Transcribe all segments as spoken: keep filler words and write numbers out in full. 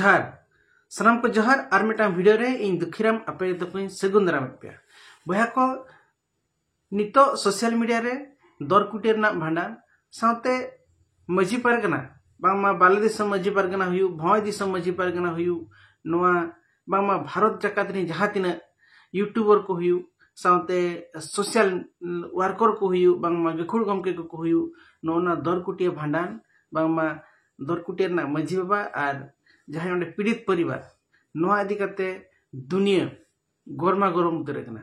ᱡᱚᱦᱟᱨ᱾ ᱥᱟᱱᱟᱢ ᱠᱚ ᱡᱚᱦᱟᱨ᱾ ᱟᱨ ᱢᱤᱫᱴᱟᱝ ᱵᱷᱤᱰᱤᱭᱳ ᱨᱮ ᱤᱧ ᱫᱩᱠᱷᱤᱨᱟᱢ ᱟᱯᱮ ᱡᱚᱛᱚ ᱠᱚᱧ ᱥᱟᱹᱜᱩᱱ ᱫᱟᱨᱟᱢᱮᱫ ᱯᱮᱭᱟ᱾ ᱵᱚᱭᱦᱟ ᱠᱚ, ᱱᱤᱛᱚᱜ ᱥᱳᱥᱟᱞ ᱢᱤᱰᱤᱭᱟ ᱨᱮ ᱫᱚᱨᱠᱩᱴᱤᱭᱟᱹ ᱨᱮᱱᱟᱜ ᱵᱷᱟᱸᱰᱟᱱ ᱥᱟᱶᱛᱮ ᱢᱟᱹᱡᱷᱤ ᱯᱟᱨᱜᱟᱱᱟ, ᱵᱟᱝᱢᱟ ᱵᱟᱞᱮ ᱫᱤᱥᱚᱢ ᱢᱟᱹᱡᱷᱤ ᱯᱟᱨᱜᱟᱱᱟ ᱦᱩᱭᱩᱜ, ᱵᱷᱚᱸᱡᱽ ᱫᱤᱥᱚᱢ ᱢᱟᱹᱡᱷᱤ ᱯᱟᱨᱜᱟᱱᱟ ᱦᱩᱭᱩᱜ, ᱱᱚᱣᱟ ᱵᱟᱝᱢᱟ ᱵᱷᱟᱨᱚᱛ ᱡᱟᱠᱟᱛ ᱨᱮᱱ ᱡᱟᱦᱟᱸ ᱛᱤᱱᱟᱹᱜ ᱭᱩᱴᱩᱵᱟᱨ ᱠᱚ ᱦᱩᱭᱩᱜ, ᱥᱟᱶᱛᱮ ᱥᱳᱥᱟᱞ ᱣᱟᱨᱠᱟᱨ ᱠᱚ ᱦᱩᱭᱩᱜ, ᱵᱟᱝᱢᱟ ᱜᱟᱹᱠᱷᱩᱲ ᱜᱚᱢᱠᱮ ᱠᱚᱠᱚ ᱦᱩᱭᱩᱜ, ᱱᱚᱜᱼᱚ ᱱᱚᱣᱟ ᱫᱚᱨᱠᱩᱴᱤᱭᱟᱹ ᱵᱷᱟᱸᱰᱟᱱ, ᱵᱟᱝᱢᱟ ᱫᱚᱨᱠᱩᱴᱤᱭᱟᱹ ᱨᱮᱱᱟᱜ ᱢᱟᱹᱡᱷᱤ ᱵᱟᱵᱟ ᱟᱨ ᱡᱟᱦᱟᱸᱭ ᱚᱸᱰᱮ ᱯᱤᱲᱤᱛ ᱯᱚᱨᱤᱵᱟᱨ, ᱱᱚᱣᱟ ᱤᱫᱤ ᱠᱟᱛᱮ ᱫᱩᱱᱤᱭᱟᱹ ᱜᱚᱨᱢᱟ ᱜᱚᱨᱚᱢ ᱩᱛᱟᱹᱨ ᱟᱠᱟᱱᱟ᱾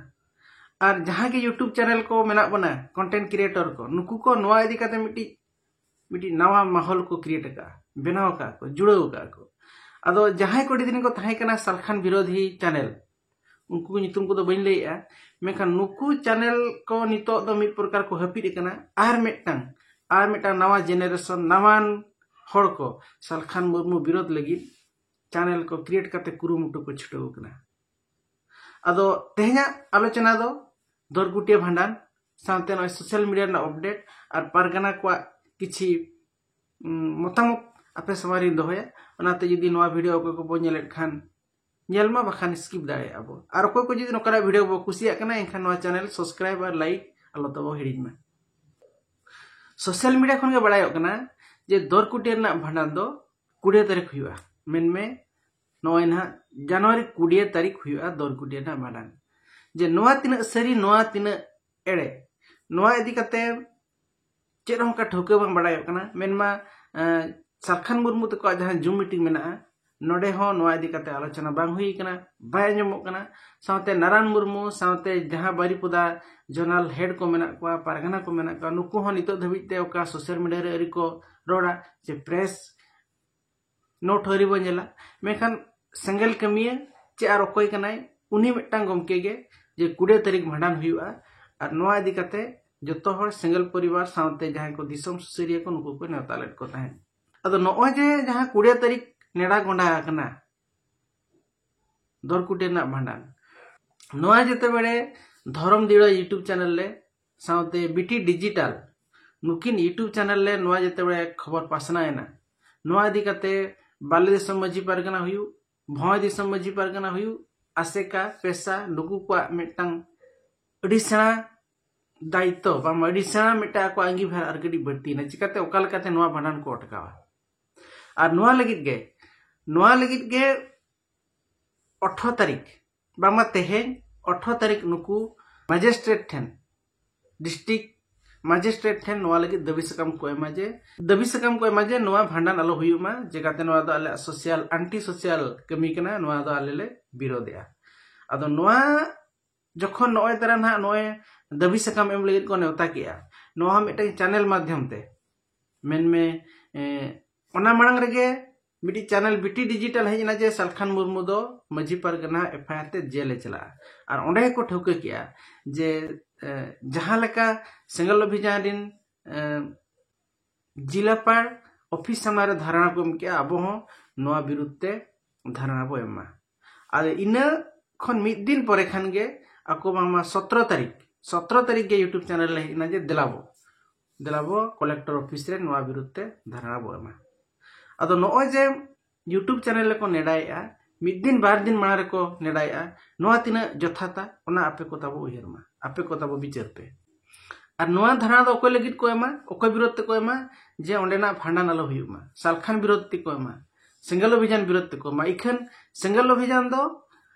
ᱟᱨ ᱡᱟᱦᱟᱸ ᱜᱮ ᱭᱩᱴᱩᱵᱽ ᱪᱮᱱᱮᱞ ᱠᱚ ᱢᱮᱱᱟᱜ ᱵᱚᱱᱟ, ᱠᱚᱱᱴᱮᱱᱴ ᱠᱨᱤᱭᱮᱴᱚᱨ ᱠᱚ, ᱱᱩᱠᱩ ᱠᱚ ᱱᱚᱣᱟ ᱤᱫᱤ ᱠᱟᱛᱮ ᱢᱤᱫᱴᱤᱡ ᱢᱤᱫᱴᱤᱡ ᱱᱟᱣᱟ ᱢᱟᱦᱚᱞ ᱠᱚ ᱠᱨᱤᱭᱮᱴ ᱟᱠᱟᱫᱼᱟ, ᱵᱮᱱᱟᱣ ᱟᱠᱟᱫ ᱠᱚ, ᱡᱩᱲᱟᱹᱣ ᱟᱠᱟᱫ ᱠᱚ᱾ ᱟᱫᱚ ᱡᱟᱦᱟᱸᱭ ᱠᱚ ᱟᱹᱰᱤ ᱫᱤᱱ ᱠᱚ ᱛᱟᱦᱮᱸ ᱠᱟᱱᱟ ᱥᱟᱞᱠᱷᱟᱱ ᱵᱤᱨᱳᱫᱷᱤ ᱪᱮᱱᱮᱞ, ᱩᱱᱠᱩ ᱧᱩᱛᱩᱢ ᱠᱚᱫᱚ ᱵᱟᱹᱧ ᱞᱟᱹᱭᱮᱜᱼᱟ, ᱢᱮᱱᱠᱷᱟᱱ ᱱᱩᱠᱩ ᱪᱮᱱᱮᱞ ᱠᱚ ᱱᱤᱛᱚᱜ ᱫᱚ ᱢᱤᱫ ᱯᱨᱚᱠᱟᱨ ᱠᱚ ᱦᱟᱹᱯᱤᱫ ᱟᱠᱟᱱᱟ᱾ ᱟᱨ ᱢᱤᱫᱴᱟᱝ ᱟᱨ ᱢᱤᱫᱴᱟᱝ ᱱᱟᱣᱟ ᱡᱮᱱᱟᱨᱮᱥᱚᱱ, ᱱᱟᱣᱟᱱ ᱦᱚᱲ ᱠᱚ ᱥᱟᱞᱠᱷᱟᱱ ᱢᱩᱨᱢᱩ ᱵᱤᱨᱳᱫᱷ ᱞᱟᱹᱜᱤᱫ ᱪᱮᱱᱮᱞ ᱠᱚ ᱠᱨᱤᱭᱮᱴ ᱠᱟᱛᱮ ᱠᱩᱨᱩᱢᱩᱴᱩ ᱠᱚ ᱪᱷᱩᱴᱟᱹᱣ ᱟᱠᱟᱱᱟ᱾ ᱟᱫᱚ ᱛᱮᱦᱮᱧᱟᱜ ᱟᱞᱳᱪᱚᱱᱟ ᱫᱚ ᱫᱚᱨᱠᱩᱴᱤᱭᱟᱹ ᱵᱷᱟᱸᱰᱟᱱ ᱥᱟᱶᱛᱮ ᱱᱚᱜᱼᱚᱭ ᱥᱳᱥᱟᱞ ᱢᱤᱰᱤᱭᱟ ᱨᱮᱱᱟᱜ ᱟᱯᱰᱮᱴ ᱟᱨ ᱯᱟᱨᱜᱟᱱᱟ ᱠᱚᱣᱟᱜ ᱠᱤᱪᱷᱤ, ᱩᱸ, ᱢᱚᱛᱟᱢᱚᱛ ᱟᱯᱮ ᱥᱟᱢᱟᱝ ᱨᱤᱧ ᱫᱚᱦᱚᱭᱟ᱾ ᱚᱱᱟᱛᱮ ᱡᱩᱫᱤ ᱱᱚᱣᱟ ᱵᱷᱤᱰᱤᱭᱳ ᱚᱠᱚᱭ ᱠᱚᱵᱚᱱ ᱧᱮᱞᱮᱫ ᱠᱷᱟᱱ, ᱧᱮᱞ ᱢᱟ, ᱵᱟᱠᱷᱟᱱ ᱥᱠᱤᱯ ᱫᱟᱲᱮᱭᱟᱜᱼᱟ ᱵᱚ᱾ ᱟᱨ ᱚᱠᱚᱭ ᱠᱚ ᱡᱩᱫᱤ ᱱᱚᱝᱠᱟᱱᱟᱜ ᱵᱷᱤᱰᱤᱭᱳ ᱵᱚ ᱠᱩᱥᱤᱭᱟᱜ ᱠᱟᱱᱟ, ᱮᱱᱠᱷᱟᱱ ᱱᱚᱣᱟ ᱪᱮᱱᱮᱞ ᱥᱟᱵᱥᱠᱨᱟᱭᱤᱵ ᱟᱨ ᱞᱟᱭᱤᱠ ᱟᱞᱚ ᱛᱟᱵᱚ ᱦᱤᱲᱤᱧ ᱢᱟ᱾ ᱥᱳᱥᱟᱞ ᱢᱤᱰᱤᱭᱟ ᱠᱷᱚᱱ ᱜᱮ ᱵᱟᱲᱟᱭᱚᱜ ᱠᱟᱱᱟ ᱡᱮ ᱫᱚᱨᱠᱩᱴᱤᱭᱟᱹ ᱨᱮᱱᱟᱜ ᱵᱷᱟᱸᱰᱟᱱ ᱫᱚ ᱠᱩᱲᱤ ᱛᱟᱹᱨᱤᱠᱷ ᱦᱩᱭᱩᱜᱼᱟ, ᱢᱮᱱᱢᱮ ᱱᱚᱜᱼᱚᱭ ᱱᱟᱦᱟᱜ ᱡᱟᱱᱩᱣᱟᱨᱤ ᱠᱩᱲᱤ ᱛᱟᱹᱨᱤᱠᱷ ᱦᱩᱭᱩᱜᱼᱟ ᱫᱚᱨᱠᱩᱴᱤᱭᱟᱹ ᱨᱮᱱᱟᱜ ᱵᱷᱟᱸᱰᱟᱱ᱾ ᱡᱮ ᱱᱚᱣᱟ ᱛᱤᱱᱟᱹᱜ ᱥᱟᱹᱨᱤ, ᱱᱚᱣᱟ ᱛᱤᱱᱟᱹᱜ ᱮᱲᱮ, ᱱᱚᱣᱟ ᱤᱫᱤ ᱠᱟᱛᱮ ᱪᱮᱫ ᱦᱚᱸ ᱚᱱᱠᱟ ᱴᱷᱟᱹᱣᱠᱟᱹ ᱵᱟᱝ ᱵᱟᱲᱟᱭᱚᱜ ᱠᱟᱱᱟ᱾ ᱢᱮᱱᱢᱟ, ᱮᱸ, ᱥᱟᱞᱠᱷᱟᱱ ᱢᱩᱨᱢᱩ ᱛᱟᱠᱚᱣᱟᱜ ᱡᱟᱦᱟᱸ ᱡᱩᱢ ᱢᱤᱴᱤᱝ ᱢᱮᱱᱟᱜᱼᱟ, ᱱᱚᱰᱮ ᱦᱚᱸ ᱱᱚᱣᱟ ᱤᱫᱤ ᱠᱟᱛᱮ ᱟᱞᱳᱪᱚᱱᱟ ᱵᱟᱝ ᱦᱩᱭ ᱠᱟᱱᱟ, ᱵᱟᱭ ᱟᱸᱡᱚᱢᱚᱜ ᱠᱟᱱᱟ᱾ ᱥᱟᱶᱛᱮ ᱱᱟᱨᱟᱱ ᱢᱩᱨᱢᱩ ᱥᱟᱶᱛᱮ ᱡᱟᱦᱟᱸ ᱵᱟᱨᱤᱯᱚᱫᱟ ᱡᱚᱱᱟᱞ ᱦᱮᱰ ᱠᱚ ᱢᱮᱱᱟᱜ ᱠᱚᱣᱟ, ᱯᱟᱨᱜᱟᱱᱟ ᱠᱚ ᱢᱮᱱᱟᱜ ᱠᱚᱣᱟ, ᱱᱩᱠᱩ ᱦᱚᱸ ᱱᱤᱛᱚᱜ ᱫᱷᱟᱹᱵᱤᱡ ᱛᱮ ᱚᱠᱟ ᱥᱳᱥᱟᱞ ᱢᱤᱰᱤᱭᱟ ᱨᱮ ᱟᱹᱣᱨᱤ ᱠᱚ ᱨᱚᱲᱟ ᱡᱮ ᱯᱨᱮᱥ ᱱᱳᱴ ᱟᱹᱣᱨᱤ ᱵᱚ ᱧᱮᱞᱟ᱾ ᱢᱮᱱᱠᱷᱟᱱ ᱥᱮᱸᱜᱮᱞ ᱠᱟᱹᱢᱤᱭᱟᱹ ᱪᱮ ᱟᱨ ᱚᱠᱚᱭ ᱠᱟᱱᱟᱭ, ᱩᱱᱤ ᱢᱤᱫᱴᱟᱝ ᱜᱚᱢᱠᱮ ᱜᱮ ᱡᱮ ᱠᱩᱲᱤ ᱛᱟᱹᱨᱤᱠᱷ ᱵᱷᱟᱸᱰᱟᱱ ᱦᱩᱭᱩᱜᱼᱟ᱾ ᱟᱨ ᱱᱚᱣᱟ ᱤᱫᱤ ᱠᱟᱛᱮ ᱡᱚᱛᱚ ᱦᱚᱲ ᱥᱮᱸᱜᱮᱞ ᱯᱚᱨᱤᱵᱟᱨ ᱥᱟᱶᱛᱮ ᱡᱟᱦᱟᱸᱭ ᱠᱚ ᱫᱤᱥᱚᱢ ᱥᱩᱥᱟᱹᱨᱤᱭᱟᱹ ᱠᱚ, ᱱᱩᱠᱩ ᱠᱚ ᱱᱮᱣᱛᱟ ᱞᱮᱫ ᱠᱚ ᱛᱟᱦᱮᱸᱫ᱾ ᱟᱫᱚ ᱱᱚᱜᱼᱚᱭ ᱡᱮ ᱡᱟᱦᱟᱸ ᱠᱩᱲᱤ ᱛᱟᱹᱨᱤᱠᱷ ᱱᱮᱰᱟ ᱜᱚᱸᱰᱟ ᱟᱠᱟᱱᱟ ᱫᱚᱨᱠᱩᱴᱤᱭᱟᱹ ᱨᱮᱱᱟᱜ ᱵᱷᱟᱸᱰᱟᱱ, ᱱᱚᱣᱟ ᱡᱮᱛᱮ ᱵᱮᱲᱮ ᱫᱷᱚᱨᱚᱢ ᱫᱤᱲᱟ ᱭᱩᱴᱩᱵᱽ ᱪᱮᱱᱮᱞ ᱨᱮ ᱥᱟᱶᱛᱮ ᱵᱤᱴᱤ ᱰᱤᱡᱤᱴᱟᱞ ᱱᱩᱠᱤᱱ ᱭᱩᱴᱩᱵᱽ ᱪᱮᱱᱮᱞ ᱨᱮ ᱱᱚᱣᱟ ᱡᱮᱛᱮ ᱵᱮᱲᱮ ᱠᱷᱚᱵᱚᱨ ᱯᱟᱥᱱᱟᱣ ᱮᱱᱟ, ᱱᱚᱣᱟ ᱤᱫᱤ ᱠᱟᱛᱮ ᱵᱟᱞᱮ ᱫᱤᱥᱚᱢ ᱢᱟᱹᱡᱷᱤ ᱯᱟᱨᱜᱟᱱᱟ ᱦᱩᱭᱩᱜ, ᱵᱷᱚᱸᱭ ᱫᱤᱥᱚᱢ ᱢᱟᱹᱡᱷᱤ ᱯᱟᱨᱜᱟᱱᱟ ᱦᱩᱭᱩᱜ, ᱟᱥᱮᱠᱟ, ᱯᱮᱥᱟ, ᱱᱩᱠᱩ ᱠᱚᱣᱟᱜ ᱢᱤᱫᱴᱟᱝ ᱟᱹᱰᱤ ᱥᱮᱬᱟ ᱫᱟᱭᱤᱛᱛᱚ, ᱵᱟᱝ ᱟᱹᱰᱤ ᱥᱮᱬᱟ ᱢᱤᱫᱴᱟᱝ ᱟᱠᱚᱣᱟᱜ ᱟᱸᱜᱤᱵᱷᱟᱨ ᱟᱨ ᱠᱟᱹᱴᱤᱡ ᱵᱟᱹᱲᱛᱤᱭᱮᱱᱟ᱾ ᱪᱤᱠᱟᱹᱛᱮ, ᱚᱠᱟ ᱞᱮᱠᱟᱛᱮ ᱱᱚᱣᱟ ᱵᱷᱟᱸᱰᱟᱱ ᱠᱚ ᱟᱴᱠᱟᱣᱟ? ᱟᱨ ᱱᱚᱣᱟ ᱞᱟᱹᱜᱤᱫ ᱜᱮ, ᱱᱚᱣᱟ ᱞᱟᱹᱜᱤᱫ ᱜᱮ ᱟᱴᱷᱨᱚ ᱛᱟᱹᱨᱤᱠᱷ, ᱵᱟᱝᱢᱟ ᱛᱮᱦᱮᱧ ᱟᱴᱷᱨᱚ ᱛᱟᱹᱨᱤᱠᱷ ᱱᱩᱠᱩ ᱢᱮᱡᱤᱥᱴᱨᱮᱴ ᱴᱷᱮᱱ, ᱰᱤᱥᱴᱨᱤᱠᱴ ᱢᱮᱡᱤᱥᱴᱨᱮᱴ ᱴᱷᱮᱱ ᱱᱚᱣᱟ ᱞᱟᱹᱜᱤᱫ ᱫᱟᱹᱵᱤ ᱥᱟᱠᱟᱢ ᱠᱚ ᱮᱢᱟ ᱡᱮ, ᱫᱟᱹᱵᱤ ᱥᱟᱠᱟᱢ ᱠᱚ ᱮᱢᱟ ᱡᱮ ᱱᱚᱣᱟ ᱵᱷᱟᱸᱰᱟᱱ ᱟᱞᱚ ᱦᱩᱭᱩᱜ ᱢᱟ, ᱪᱮᱠᱟᱛᱮ ᱱᱚᱣᱟ ᱫᱚ ᱟᱞᱮᱭᱟᱜ ᱥᱳᱥᱟᱞ, ᱟᱱᱴᱤ ᱥᱳᱥᱟᱞ ᱠᱟᱹᱢᱤ ᱠᱟᱱᱟ, ᱱᱚᱣᱟ ᱫᱚ ᱟᱞᱮ ᱞᱮ ᱵᱤᱨᱳᱫᱷᱮᱜᱼᱟ᱾ ᱟᱫᱚ ᱱᱚᱣᱟ ᱡᱚᱠᱷᱚᱱ ᱱᱚᱜᱼᱚᱭ ᱛᱟᱨᱟ ᱱᱟᱦᱟᱜ ᱱᱚᱜᱼᱚᱭ ᱫᱟᱹᱵᱤ ᱥᱟᱠᱟᱢ ᱮᱢ ᱞᱟᱹᱜᱤᱫ ᱠᱚ ᱱᱮᱣᱛᱟ ᱠᱮᱜᱼᱟ, ᱱᱚᱣᱟ ᱦᱚᱸ ᱢᱤᱫᱴᱟᱝ ᱪᱮᱱᱮᱞ ᱢᱟᱫᱽᱫᱷᱚᱢ ᱛᱮ ᱢᱮᱱᱢᱮ, ᱮ, ᱚᱱᱟ ᱢᱟᱲᱟᱝ ᱨᱮᱜᱮ ᱢᱤᱫᱴᱤᱡ ᱪᱮᱱᱮᱞ ᱵᱤᱴᱤ ᱰᱤᱡᱤᱴᱟᱞ ᱦᱮᱡ ᱮᱱᱟ ᱡᱮ ᱥᱟᱞᱠᱷᱟᱱ ᱢᱩᱨᱢᱩ ᱫᱚ ᱢᱟᱹᱡᱷᱤ ᱯᱟᱨᱜᱟᱱᱟ ᱮᱯᱷ ᱟᱭ ᱟᱨ ᱛᱮ ᱡᱮᱞ ᱮ ᱪᱟᱞᱟᱜᱼᱟ᱾ ᱟᱨ ᱚᱸᱰᱮ ᱜᱮᱠᱚ ᱴᱷᱟᱹᱣᱠᱟᱹ ᱠᱮᱜᱼᱟ ᱡᱮ, ᱮ, ᱡᱟᱦᱟᱸ ᱞᱮᱠᱟ ᱥᱮᱸᱜᱮᱞ ᱚᱵᱷᱤᱡᱟᱱ ᱨᱤᱱ, ᱮ, ᱡᱤᱞᱟᱯᱟᱲ ᱚᱯᱷᱤᱥ ᱥᱟᱢᱱᱟ ᱨᱮ ᱫᱷᱟᱨᱱᱟ ᱠᱚ ᱮᱢ ᱠᱮᱜᱼᱟ, ᱟᱵᱚ ᱦᱚᱸ ᱱᱚᱣᱟ ᱵᱤᱨᱩᱫᱷ ᱛᱮ ᱫᱷᱟᱨᱱᱟ ᱵᱚ ᱮᱢᱟ᱾ ᱟᱫᱚ ᱤᱱᱟᱹ ᱠᱷᱚᱱ ᱢᱤᱫ ᱫᱤᱱ ᱯᱚᱨᱮ ᱠᱷᱟᱱ ᱜᱮ ᱟᱠᱚ ᱵᱟᱝᱢᱟ ᱥᱚᱛᱨᱚ ᱛᱟᱹᱨᱤᱠᱷ, ᱥᱚᱛᱨᱚ ᱛᱟᱹᱨᱤᱠᱷ ᱜᱮ YouTube ᱪᱮᱱᱮᱞ ᱨᱮ ᱦᱮᱡ ᱮᱱᱟ ᱡᱮ ᱫᱮᱞᱟ ᱵᱚ, ᱫᱮᱞᱟ ᱵᱚ ᱠᱚᱞᱮᱠᱴᱚᱨ ᱚᱯᱷᱤᱥ ᱨᱮ ᱱᱚᱣᱟ ᱵᱤᱨᱩᱫᱷ ᱛᱮ ᱫᱷᱟᱨᱱᱟ ᱵᱚ ᱮᱢᱟ᱾ ᱟᱫᱚ ᱱᱚᱜᱼᱚᱭ ᱡᱮ YouTube ᱪᱮᱱᱮᱞ ᱨᱮᱠᱚ ᱱᱮᱰᱟᱭᱮᱜᱼᱟ, ᱢᱤᱫ ᱫᱤᱱ ᱵᱟᱨ ᱫᱤᱱ ᱢᱟᱲᱟᱝ ᱨᱮᱠᱚ ᱱᱮᱰᱟᱭᱮᱜᱼᱟ, ᱱᱚᱣᱟ ᱛᱤᱱᱟᱹᱜ ᱡᱚᱛᱷᱟᱛᱟ, ᱚᱱᱟ ᱟᱯᱮ ᱠᱚ ᱛᱟᱵᱚ ᱩᱭᱦᱟᱹᱨ ᱢᱟ, ᱟᱯᱮ ᱠᱚ ᱛᱟᱵᱚ ᱵᱤᱪᱟᱹᱨ ᱯᱮ᱾ ᱟᱨ ᱱᱚᱣᱟ ᱫᱷᱟᱨᱱᱟ ᱫᱚ ᱚᱠᱚᱭ ᱞᱟᱹᱜᱤᱫ ᱠᱚ ᱮᱢᱟ, ᱚᱠᱚᱭ ᱵᱤᱨᱳᱫᱷ ᱛᱮᱠᱚ ᱮᱢᱟ? ᱡᱮ ᱚᱸᱰᱮᱱᱟᱜ ᱵᱷᱟᱸᱰᱟᱱ ᱟᱞᱚ ᱦᱩᱭᱩᱜ ᱢᱟ, ᱥᱟᱞᱠᱷᱟᱱ ᱵᱤᱨᱳᱫᱷ ᱛᱮᱠᱚ ᱮᱢᱟ, ᱥᱮᱸᱜᱮᱞ ᱚᱵᱷᱤᱡᱟᱱ ᱵᱤᱨᱳᱫᱷ ᱛᱮᱠᱚ ᱮᱢᱟ᱾ ᱤᱠᱷᱟᱹᱱ ᱥᱮᱸᱜᱮᱞ ᱚᱵᱷᱤᱡᱟᱱ ᱫᱚ,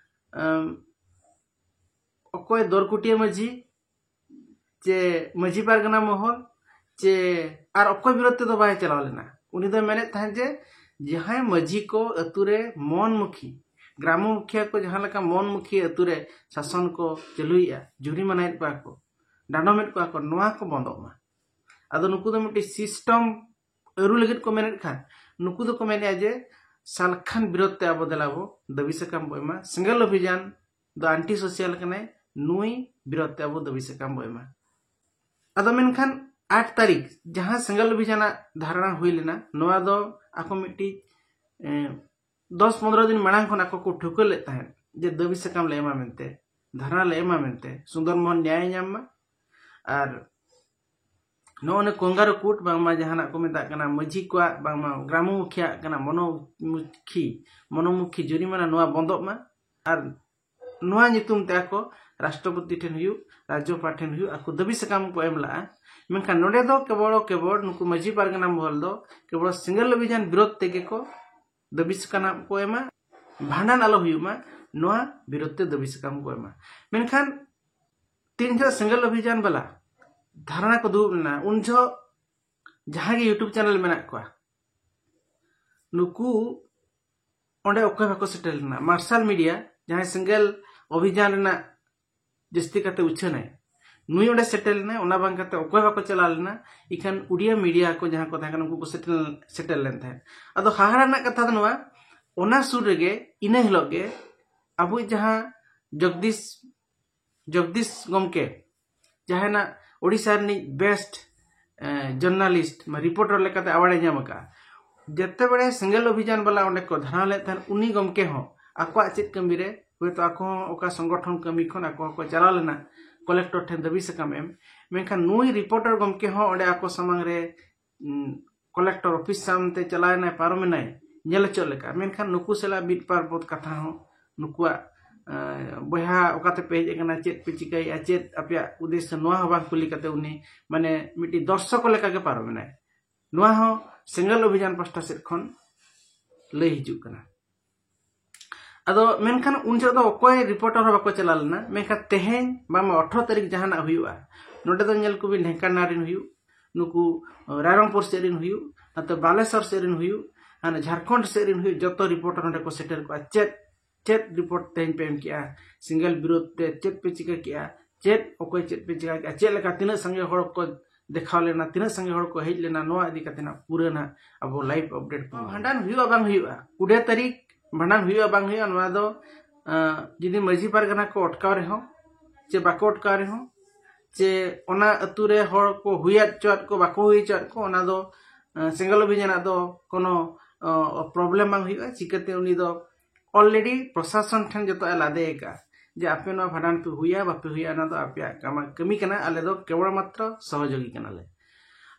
ᱮᱢ, ᱚᱠᱚᱭ ᱫᱚᱨᱠᱩᱴᱤᱭᱟᱹ ᱢᱟᱹᱡᱷᱤ, ᱪᱮ ᱢᱟᱹᱡᱷᱤ ᱯᱟᱨᱜᱟᱱᱟ ᱢᱚᱦᱚᱞ, ᱪᱮ ᱟᱨ ᱚᱠᱚᱭ ᱵᱤᱨᱳᱫᱷ ᱛᱮᱫᱚ ᱵᱟᱭ ᱪᱟᱞᱟᱣ ᱞᱮᱱᱟ᱾ ᱩᱱᱤ ᱫᱚᱭ ᱢᱮᱱᱮᱫ ᱛᱟᱦᱮᱸᱫ ᱡᱮ ᱡᱟᱦᱟᱸᱭ ᱢᱟᱹᱡᱷᱤ ᱠᱚ ᱟᱹᱛᱩ ᱨᱮ ᱢᱚᱱ ᱢᱩᱠᱷᱤ, ᱜᱨᱟᱢᱚ ᱢᱩᱠᱷᱤᱭᱟᱹ ᱠᱚ ᱡᱟᱦᱟᱸ ᱞᱮᱠᱟ ᱢᱚᱱ ᱢᱩᱠᱷᱤ ᱟᱹᱛᱩ ᱨᱮ ᱥᱟᱥᱚᱱ ᱠᱚ ᱪᱟᱹᱞᱩᱭᱮᱫᱼᱟ, ᱡᱩᱨᱤᱢᱟᱱᱟᱭᱮᱫ ᱠᱚᱣᱟ ᱠᱚ, ᱰᱟᱸᱰᱚᱢᱮᱫ ᱠᱚᱣᱟ ᱠᱚ, ᱱᱚᱣᱟ ᱠᱚ ᱵᱚᱱᱫᱚᱜ ᱢᱟ᱾ ᱟᱫᱚ ᱱᱩᱠᱩ ᱫᱚ ᱢᱤᱫᱴᱤᱡ ᱥᱤᱥᱴᱚᱢ ᱟᱹᱨᱩ ᱞᱟᱹᱜᱤᱫ ᱠᱚ ᱢᱮᱱᱮᱫ ᱠᱷᱟᱱ, ᱱᱩᱠᱩ ᱫᱚᱠᱚ ᱢᱮᱱᱮᱫᱼᱟ ᱡᱮ ᱥᱟᱞᱠᱷᱟᱱ ᱵᱤᱨᱳᱫᱷ ᱛᱮ ᱟᱵᱚ ᱫᱮᱞᱟ ᱵᱚ ᱫᱟᱹᱵᱤ ᱥᱟᱠᱟᱢ ᱵᱚ ᱮᱢᱟ, ᱥᱮᱸᱜᱮᱞ ᱚᱵᱷᱤᱡᱟᱱ ᱫᱚ ᱟᱱᱴᱤ ᱥᱳᱥᱤᱭᱟᱞ ᱠᱟᱱᱟᱭ, ᱱᱩᱭ ᱵᱤᱨᱳᱫᱷ ᱛᱮ ᱟᱵᱚ ᱫᱟᱹᱵᱤ ᱥᱟᱠᱟᱢ ᱵᱚ ᱮᱢᱟ᱾ ᱟᱫᱚ ᱢᱮᱱᱠᱷᱟᱱ ᱟᱴ ᱛᱟᱹᱨᱤᱠᱷ ᱡᱟᱦᱟᱸ ᱥᱮᱸᱜᱮᱞ ᱚᱵᱷᱤᱡᱟᱱᱟᱜ ᱫᱷᱟᱨᱱᱟ ᱦᱩᱭ ᱞᱮᱱᱟ, ᱱᱚᱣᱟ ᱫᱚ ᱟᱠᱚ ᱢᱤᱫᱴᱤᱡ, ᱮ, ᱫᱚᱥ ᱯᱚᱱᱨᱚ ᱫᱤᱱ ᱢᱟᱲᱟᱝ ᱠᱷᱚᱱ ᱟᱠᱚ ᱠᱚ ᱴᱷᱟᱹᱣᱠᱟᱹ ᱞᱮᱫ ᱛᱟᱦᱮᱸᱫ ᱡᱮ ᱫᱟᱹᱵᱤ ᱥᱟᱠᱟᱢ ᱞᱮ ᱮᱢᱟ ᱢᱮᱱᱛᱮ, ᱫᱷᱟᱨᱱᱟ ᱞᱮ ᱮᱢᱟ ᱢᱮᱱᱛᱮ, ᱥᱩᱱᱫᱚᱨ ᱢᱳᱦᱚᱱ ᱱᱮᱭᱟᱭ ᱧᱟᱢ ᱢᱟ᱾ ᱟᱨ ᱱᱚᱜᱼᱚ ᱱᱤᱭᱟᱹ ᱠᱚᱝᱜᱟᱨᱩ ᱠᱳᱰ, ᱵᱟᱝᱢᱟ ᱡᱟᱦᱟᱱᱟᱜ ᱠᱚ ᱢᱮᱛᱟᱜ ᱠᱟᱱᱟ ᱢᱟᱹᱡᱷᱤ ᱠᱚᱣᱟᱜ, ᱵᱟᱝᱢᱟ ᱜᱨᱟᱢᱚ ᱢᱩᱠᱷᱤᱭᱟᱜ ᱠᱟᱱᱟ ᱢᱚᱱᱳᱢᱩᱠᱷᱤ, ᱢᱚᱱᱳᱢᱩᱠᱷᱤ ᱡᱩᱨᱤᱢᱟᱱᱟ, ᱱᱚᱣᱟ ᱵᱚᱱᱫᱚᱜ ᱢᱟ᱾ ᱟᱨ ᱱᱚᱣᱟ ᱧᱩᱛᱩᱢ ᱛᱮ ᱟᱠᱚ ᱨᱟᱥᱴᱨᱚᱯᱚᱛᱤ ᱴᱷᱮᱱ ᱦᱩᱭᱩᱜ, ᱨᱟᱡᱽᱡᱚᱯᱟᱲ ᱴᱷᱮᱱ ᱦᱩᱭᱩᱜ, ᱟᱠᱚ ᱫᱟᱹᱵᱤ ᱥᱟᱠᱟᱢ ᱠᱚ ᱮᱢ ᱞᱟᱜᱼᱟ᱾ ᱢᱮᱱᱠᱷᱟᱱ ᱱᱚᱰᱮ ᱫᱚ ᱠᱮᱵᱚᱞ, ᱠᱮᱵᱚᱞ ᱱᱩᱠᱩ ᱢᱟᱹᱡᱷᱤ ᱯᱟᱨᱜᱟᱱᱟ ᱢᱚᱦᱚᱞ ᱫᱚ ᱠᱮᱵᱚᱞ ᱥᱮᱸᱜᱮᱞ ᱚᱵᱷᱤᱡᱟᱱ ᱵᱤᱨᱳᱫᱷ ᱛᱮᱜᱮ ᱠᱚ ᱫᱟᱹᱵᱤ ᱥᱟᱠᱟᱢ ᱠᱚ ᱮᱢᱟ, ᱵᱷᱟᱸᱰᱟᱱ ᱟᱞᱚ ᱦᱩᱭᱩᱜ ᱢᱟ, ᱱᱚᱣᱟ ᱵᱤᱨᱳᱫᱷ ᱛᱮ ᱫᱟᱹᱵᱤ ᱥᱟᱠᱟᱢ ᱠᱚ ᱮᱢᱟ᱾ ᱢᱮᱱᱠᱷᱟᱱ ᱛᱤᱱ ᱡᱚᱦᱚᱜ ᱥᱮᱸᱜᱮᱞ ᱚᱵᱷᱤᱡᱟᱱ ᱵᱟᱞᱟ ᱫᱷᱟᱨᱱᱟ ᱠᱚ ᱫᱩᱲᱩᱵ ᱞᱮᱱᱟ, ᱩᱱ ᱡᱚᱦᱚᱜ ᱡᱟᱦᱟᱸ ᱜᱮ YouTube ᱪᱮᱱᱮᱞ ᱢᱮᱱᱟᱜ ᱠᱚᱣᱟ, ᱱᱩᱠᱩ ᱚᱸᱰᱮ ᱚᱠᱚᱭ ᱵᱟᱠᱚ ᱥᱮᱴᱮᱨ ᱞᱮᱱᱟ᱾ ᱢᱟᱨᱥᱟᱞ ᱢᱤᱰᱤᱭᱟ, ᱡᱟᱦᱟᱸᱭ ᱥᱮᱸᱜᱮᱞ ᱚᱵᱷᱤᱡᱟᱱ ᱨᱮᱱᱟᱜ ᱡᱟᱹᱥᱛᱤ ᱠᱟᱛᱮ ᱩᱪᱷᱟᱹᱱᱟᱭ, ᱱᱩᱭ ᱚᱸᱰᱮ ᱥᱮᱴᱮᱨ ᱞᱮᱱᱟᱭ, ᱚᱱᱟ ᱵᱟᱝ ᱠᱟᱛᱮ ᱚᱠᱚᱭ ᱵᱟᱠᱚ ᱪᱟᱞᱟᱣ ᱞᱮᱱᱟ᱾ ᱤᱠᱷᱟᱹᱱ ᱩᱰᱤᱭᱟ ᱢᱤᱰᱤᱭᱟ ᱠᱚ ᱡᱟᱦᱟᱸ ᱠᱚ ᱛᱟᱦᱮᱸ ᱠᱟᱱᱟ, ᱩᱱᱠᱩ ᱠᱚ ᱥᱮᱴᱮᱨ, ᱥᱮᱴᱮᱨ ᱞᱮᱱ ᱛᱟᱦᱮᱸᱫ᱾ ᱟᱫᱚ ᱦᱟᱦᱟᱲᱟ ᱨᱮᱱᱟᱜ ᱠᱟᱛᱷᱟ ᱫᱚ ᱱᱚᱣᱟ, ᱚᱱᱟ ᱥᱩᱨ ᱨᱮᱜᱮ ᱤᱱᱟᱹ ᱦᱤᱞᱳᱜ ᱜᱮ ᱟᱵᱚᱭᱤᱡ ᱡᱟᱦᱟᱸ ᱡᱚᱜᱽᱫᱤᱥ, ᱡᱚᱜᱽᱫᱤᱥ ᱜᱚᱢᱠᱮ, ᱡᱟᱦᱟᱸᱭ ᱱᱟᱜ ᱳᱰᱤᱥᱟ ᱨᱤᱱᱤᱡ best, ᱮ, journalist, ᱢᱟ reporter ᱞᱮᱠᱟᱛᱮ award ᱮ ᱧᱟᱢ ᱟᱠᱟᱫᱼᱟ᱾ ᱡᱮᱛᱮ ᱵᱮᱲᱮ ᱥᱮᱸᱜᱮᱞ ᱚᱵᱷᱤᱡᱟᱱ ᱵᱟᱞᱟ ᱚᱸᱰᱮ ᱠᱚ ᱫᱷᱟᱨᱱᱟ ᱞᱮᱫ ᱛᱟᱦᱮᱸᱫ, ᱩᱱᱤ ᱜᱚᱢᱠᱮ ᱦᱚᱸ ᱟᱠᱚᱣᱟᱜ ᱪᱮᱫ ᱠᱟᱹᱢᱤ ᱨᱮ, ᱦᱳᱭᱛᱳ ᱟᱠᱚ ᱦᱚᱸ ᱚᱠᱟ ᱥᱚᱝᱜᱚᱴᱷᱚᱱ ᱠᱟᱹᱢᱤ ᱠᱷᱚᱱ ᱟᱠᱚ ᱦᱚᱸᱠᱚ ᱪᱟᱞᱟᱣ ᱞᱮᱱᱟ ᱠᱚᱞᱮᱠᱴᱚᱨ ᱴᱷᱮᱱ ᱫᱟᱹᱵᱤ ᱥᱟᱠᱟᱢ ᱮᱢ, ᱢᱮᱱᱠᱷᱟᱱ ᱱᱩᱭ reporter ᱜᱚᱢᱠᱮ ᱦᱚᱸ ᱚᱸᱰᱮ ᱟᱠᱚ ᱥᱟᱢᱟᱝ ᱨᱮ, ᱩᱸ, ᱠᱚᱞᱮᱠᱴᱚᱨ ᱚᱯᱷᱤᱥ ᱥᱟᱢᱟᱝ ᱛᱮ ᱪᱟᱞᱟᱣ ᱮᱱᱟᱭ, ᱯᱟᱨᱚᱢ ᱮᱱᱟᱭ ᱧᱮᱞ ᱦᱚᱪᱚ ᱞᱮᱠᱟ, ᱢᱮᱱᱠᱷᱟᱱ ᱱᱩᱠᱩ ᱥᱟᱞᱟᱜ ᱢᱤᱫ ᱵᱟᱨ ᱯᱚᱫ ᱠᱟᱛᱷᱟ ᱦᱚᱸ, ᱱᱩᱠᱩᱣᱟᱜ, ᱮ, ᱵᱚᱭᱦᱟ ᱚᱠᱟᱛᱮ ᱯᱮ ᱦᱮᱡ ᱟᱠᱟᱱᱟ, ᱪᱮᱫ ᱯᱮ ᱪᱤᱠᱟᱹᱭᱮᱫᱼᱟ, ᱪᱮᱫ ᱟᱯᱮᱭᱟᱜ ᱩᱫᱽᱫᱮᱥᱥᱚ, ᱱᱚᱣᱟ ᱦᱚᱸ ᱵᱟᱝ ᱠᱩᱞᱤ ᱠᱟᱛᱮ ᱩᱱᱤ ᱢᱟᱱᱮ ᱢᱤᱫᱴᱤᱡ ᱫᱚᱨᱥᱚᱠ ᱞᱮᱠᱟᱜᱮ ᱯᱟᱨᱚᱢ ᱮᱱᱟᱭ᱾ ᱱᱚᱣᱟ ᱦᱚᱸ ᱥᱮᱸᱜᱮᱞ ᱚᱵᱷᱤᱡᱟᱱ ᱯᱟᱥᱴᱟ ᱥᱮᱫ ᱠᱷᱚᱱ ᱞᱟᱹᱭ ᱦᱤᱡᱩᱜ ᱠᱟᱱᱟ᱾ ᱟᱫᱚ ᱢᱮᱱᱠᱷᱟᱱ ᱩᱱ ᱡᱚᱦᱚᱜ ᱫᱚ ᱚᱠᱚᱭ reporter ᱦᱚᱸ ᱵᱟᱠᱚ ᱪᱟᱞᱟᱣ ᱞᱮᱱᱟ᱾ ᱢᱮᱱᱠᱷᱟᱱ ᱛᱮᱦᱮᱧ ᱵᱟᱝᱢᱟ ᱟᱴᱷᱨᱚ ᱛᱟᱹᱨᱤᱠᱷ ᱡᱟᱦᱟᱱᱟᱜ ᱦᱩᱭᱩᱜᱼᱟ, ᱱᱚᱰᱮ ᱫᱚ ᱧᱮᱞ ᱠᱚᱵᱤᱱ ᱰᱷᱮᱝᱠᱟᱱᱟ ᱨᱮᱱ ᱦᱩᱭᱩᱜ, ᱱᱩᱠᱩ ᱨᱟᱭᱨᱚᱝᱯᱩᱨ ᱥᱮᱫ ᱨᱮᱱ ᱦᱩᱭᱩᱜ, ᱱᱟᱛᱮ ᱵᱟᱞᱮᱥᱚᱨ ᱥᱮᱫ ᱨᱮᱱ ᱦᱩᱭᱩᱜ, ᱦᱟᱱᱮ ᱡᱷᱟᱲᱠᱷᱚᱸᱰ ᱥᱮᱫ ᱨᱮᱱ ᱦᱩᱭᱩᱜ, ᱡᱚᱛᱚ reporter ᱱᱚᱰᱮ ᱠᱚ ᱥᱮᱴᱮᱨ ᱠᱚᱜᱼᱟ᱾ ᱪᱮᱫ, ᱪᱮᱫ report ᱛᱮᱦᱮᱧ ᱯᱮ ᱮᱢ ᱠᱮᱜᱼᱟ, ᱥᱮᱸᱜᱮᱞ ᱵᱤᱨᱳᱫᱷ ᱛᱮ ᱪᱮᱫ ᱯᱮ ᱪᱤᱠᱟᱹ ᱠᱮᱜᱼᱟ, ᱪᱮᱫ ᱚᱠᱚᱭ ᱪᱮᱫ ᱯᱮ ᱪᱤᱠᱟᱹ ᱠᱮᱜᱼᱟ, ᱪᱮᱫ ᱞᱮᱠᱟ ᱛᱤᱱᱟᱹᱜ ᱥᱟᱸᱜᱮ ᱦᱚᱲ ᱠᱚ ᱫᱮᱠᱷᱟᱣ ᱞᱮᱱᱟ, ᱛᱤᱱᱟᱹᱜ ᱥᱟᱸᱜᱮ ᱦᱚᱲ ᱠᱚ ᱦᱮᱡ ᱞᱮᱱᱟ, ᱱᱚᱣᱟ ᱤᱫᱤ ᱠᱟᱛᱮ ᱱᱟᱜ ᱯᱩᱨᱟᱹ ᱱᱟᱜ ᱟᱵᱚ live update ᱠᱚ ᱮᱢᱟ᱾ ᱵᱷᱟᱸᱰᱟᱱ ᱦᱩᱭᱩᱜᱼᱟ ᱵᱟᱝ ᱦᱩᱭᱩᱜᱼᱟ, ᱠᱩᱲᱤ ᱛᱟᱹᱨᱤᱠᱷ ᱵᱷᱟᱸᱰᱟᱱ ᱦᱩᱭᱩᱜᱼᱟ ᱵᱟᱝ ᱦᱩᱭᱩᱜᱼᱟ, ᱱᱚᱣᱟ ᱫᱚ, ᱟᱸ, ᱡᱩᱫᱤ ᱢᱟᱹᱡᱷᱤ ᱯᱟᱨᱜᱟᱱᱟ ᱠᱚ ᱚᱴᱠᱟᱣ ᱨᱮᱦᱚᱸ, ᱪᱮ ᱵᱟᱠᱚ ᱚᱴᱠᱟᱣ ᱨᱮᱦᱚᱸ, ᱪᱮ ᱚᱱᱟ ᱟᱹᱛᱩ ᱨᱮ ᱦᱚᱲ ᱠᱚ ᱦᱩᱭ ᱦᱚᱪᱚᱣᱟᱫ ᱠᱚ, ᱵᱟᱠᱚ ᱦᱩᱭ ᱦᱚᱪᱚᱣᱟᱫ ᱠᱚ, ᱚᱱᱟ ᱫᱚ, ᱟᱸ, ᱥᱮᱸᱜᱮᱞ ᱚᱵᱷᱤᱡᱟᱱᱟᱜ ᱫᱚ ᱠᱳᱱᱳ, ᱟᱸ, problem ᱵᱟᱝ ᱦᱩᱭᱩᱜᱼᱟ᱾ ᱪᱤᱠᱟᱹᱛᱮ ᱩᱱᱤ ᱫᱚ already ᱯᱨᱚᱥᱟᱥᱚᱱ ᱴᱷᱮᱱ ᱡᱚᱛᱚ ᱮ ᱞᱟᱫᱮ ᱟᱠᱟᱫᱼᱟ ᱡᱮ ᱟᱯᱮ ᱱᱚᱣᱟ ᱵᱷᱟᱸᱰᱟᱱ ᱯᱮ ᱦᱩᱭᱟ ᱵᱟᱯᱮ ᱦᱩᱭᱟ, ᱚᱱᱟ ᱫᱚ ᱟᱯᱮᱭᱟᱜ ᱠᱟᱢᱟ-, ᱠᱟᱹᱢᱤ ᱠᱟᱱᱟ, ᱟᱞᱮ ᱫᱚ ᱠᱮᱵᱚᱞ ᱢᱟᱛᱨᱚ ᱥᱚᱦᱚᱡᱳᱜᱤ ᱠᱟᱱᱟᱞᱮ᱾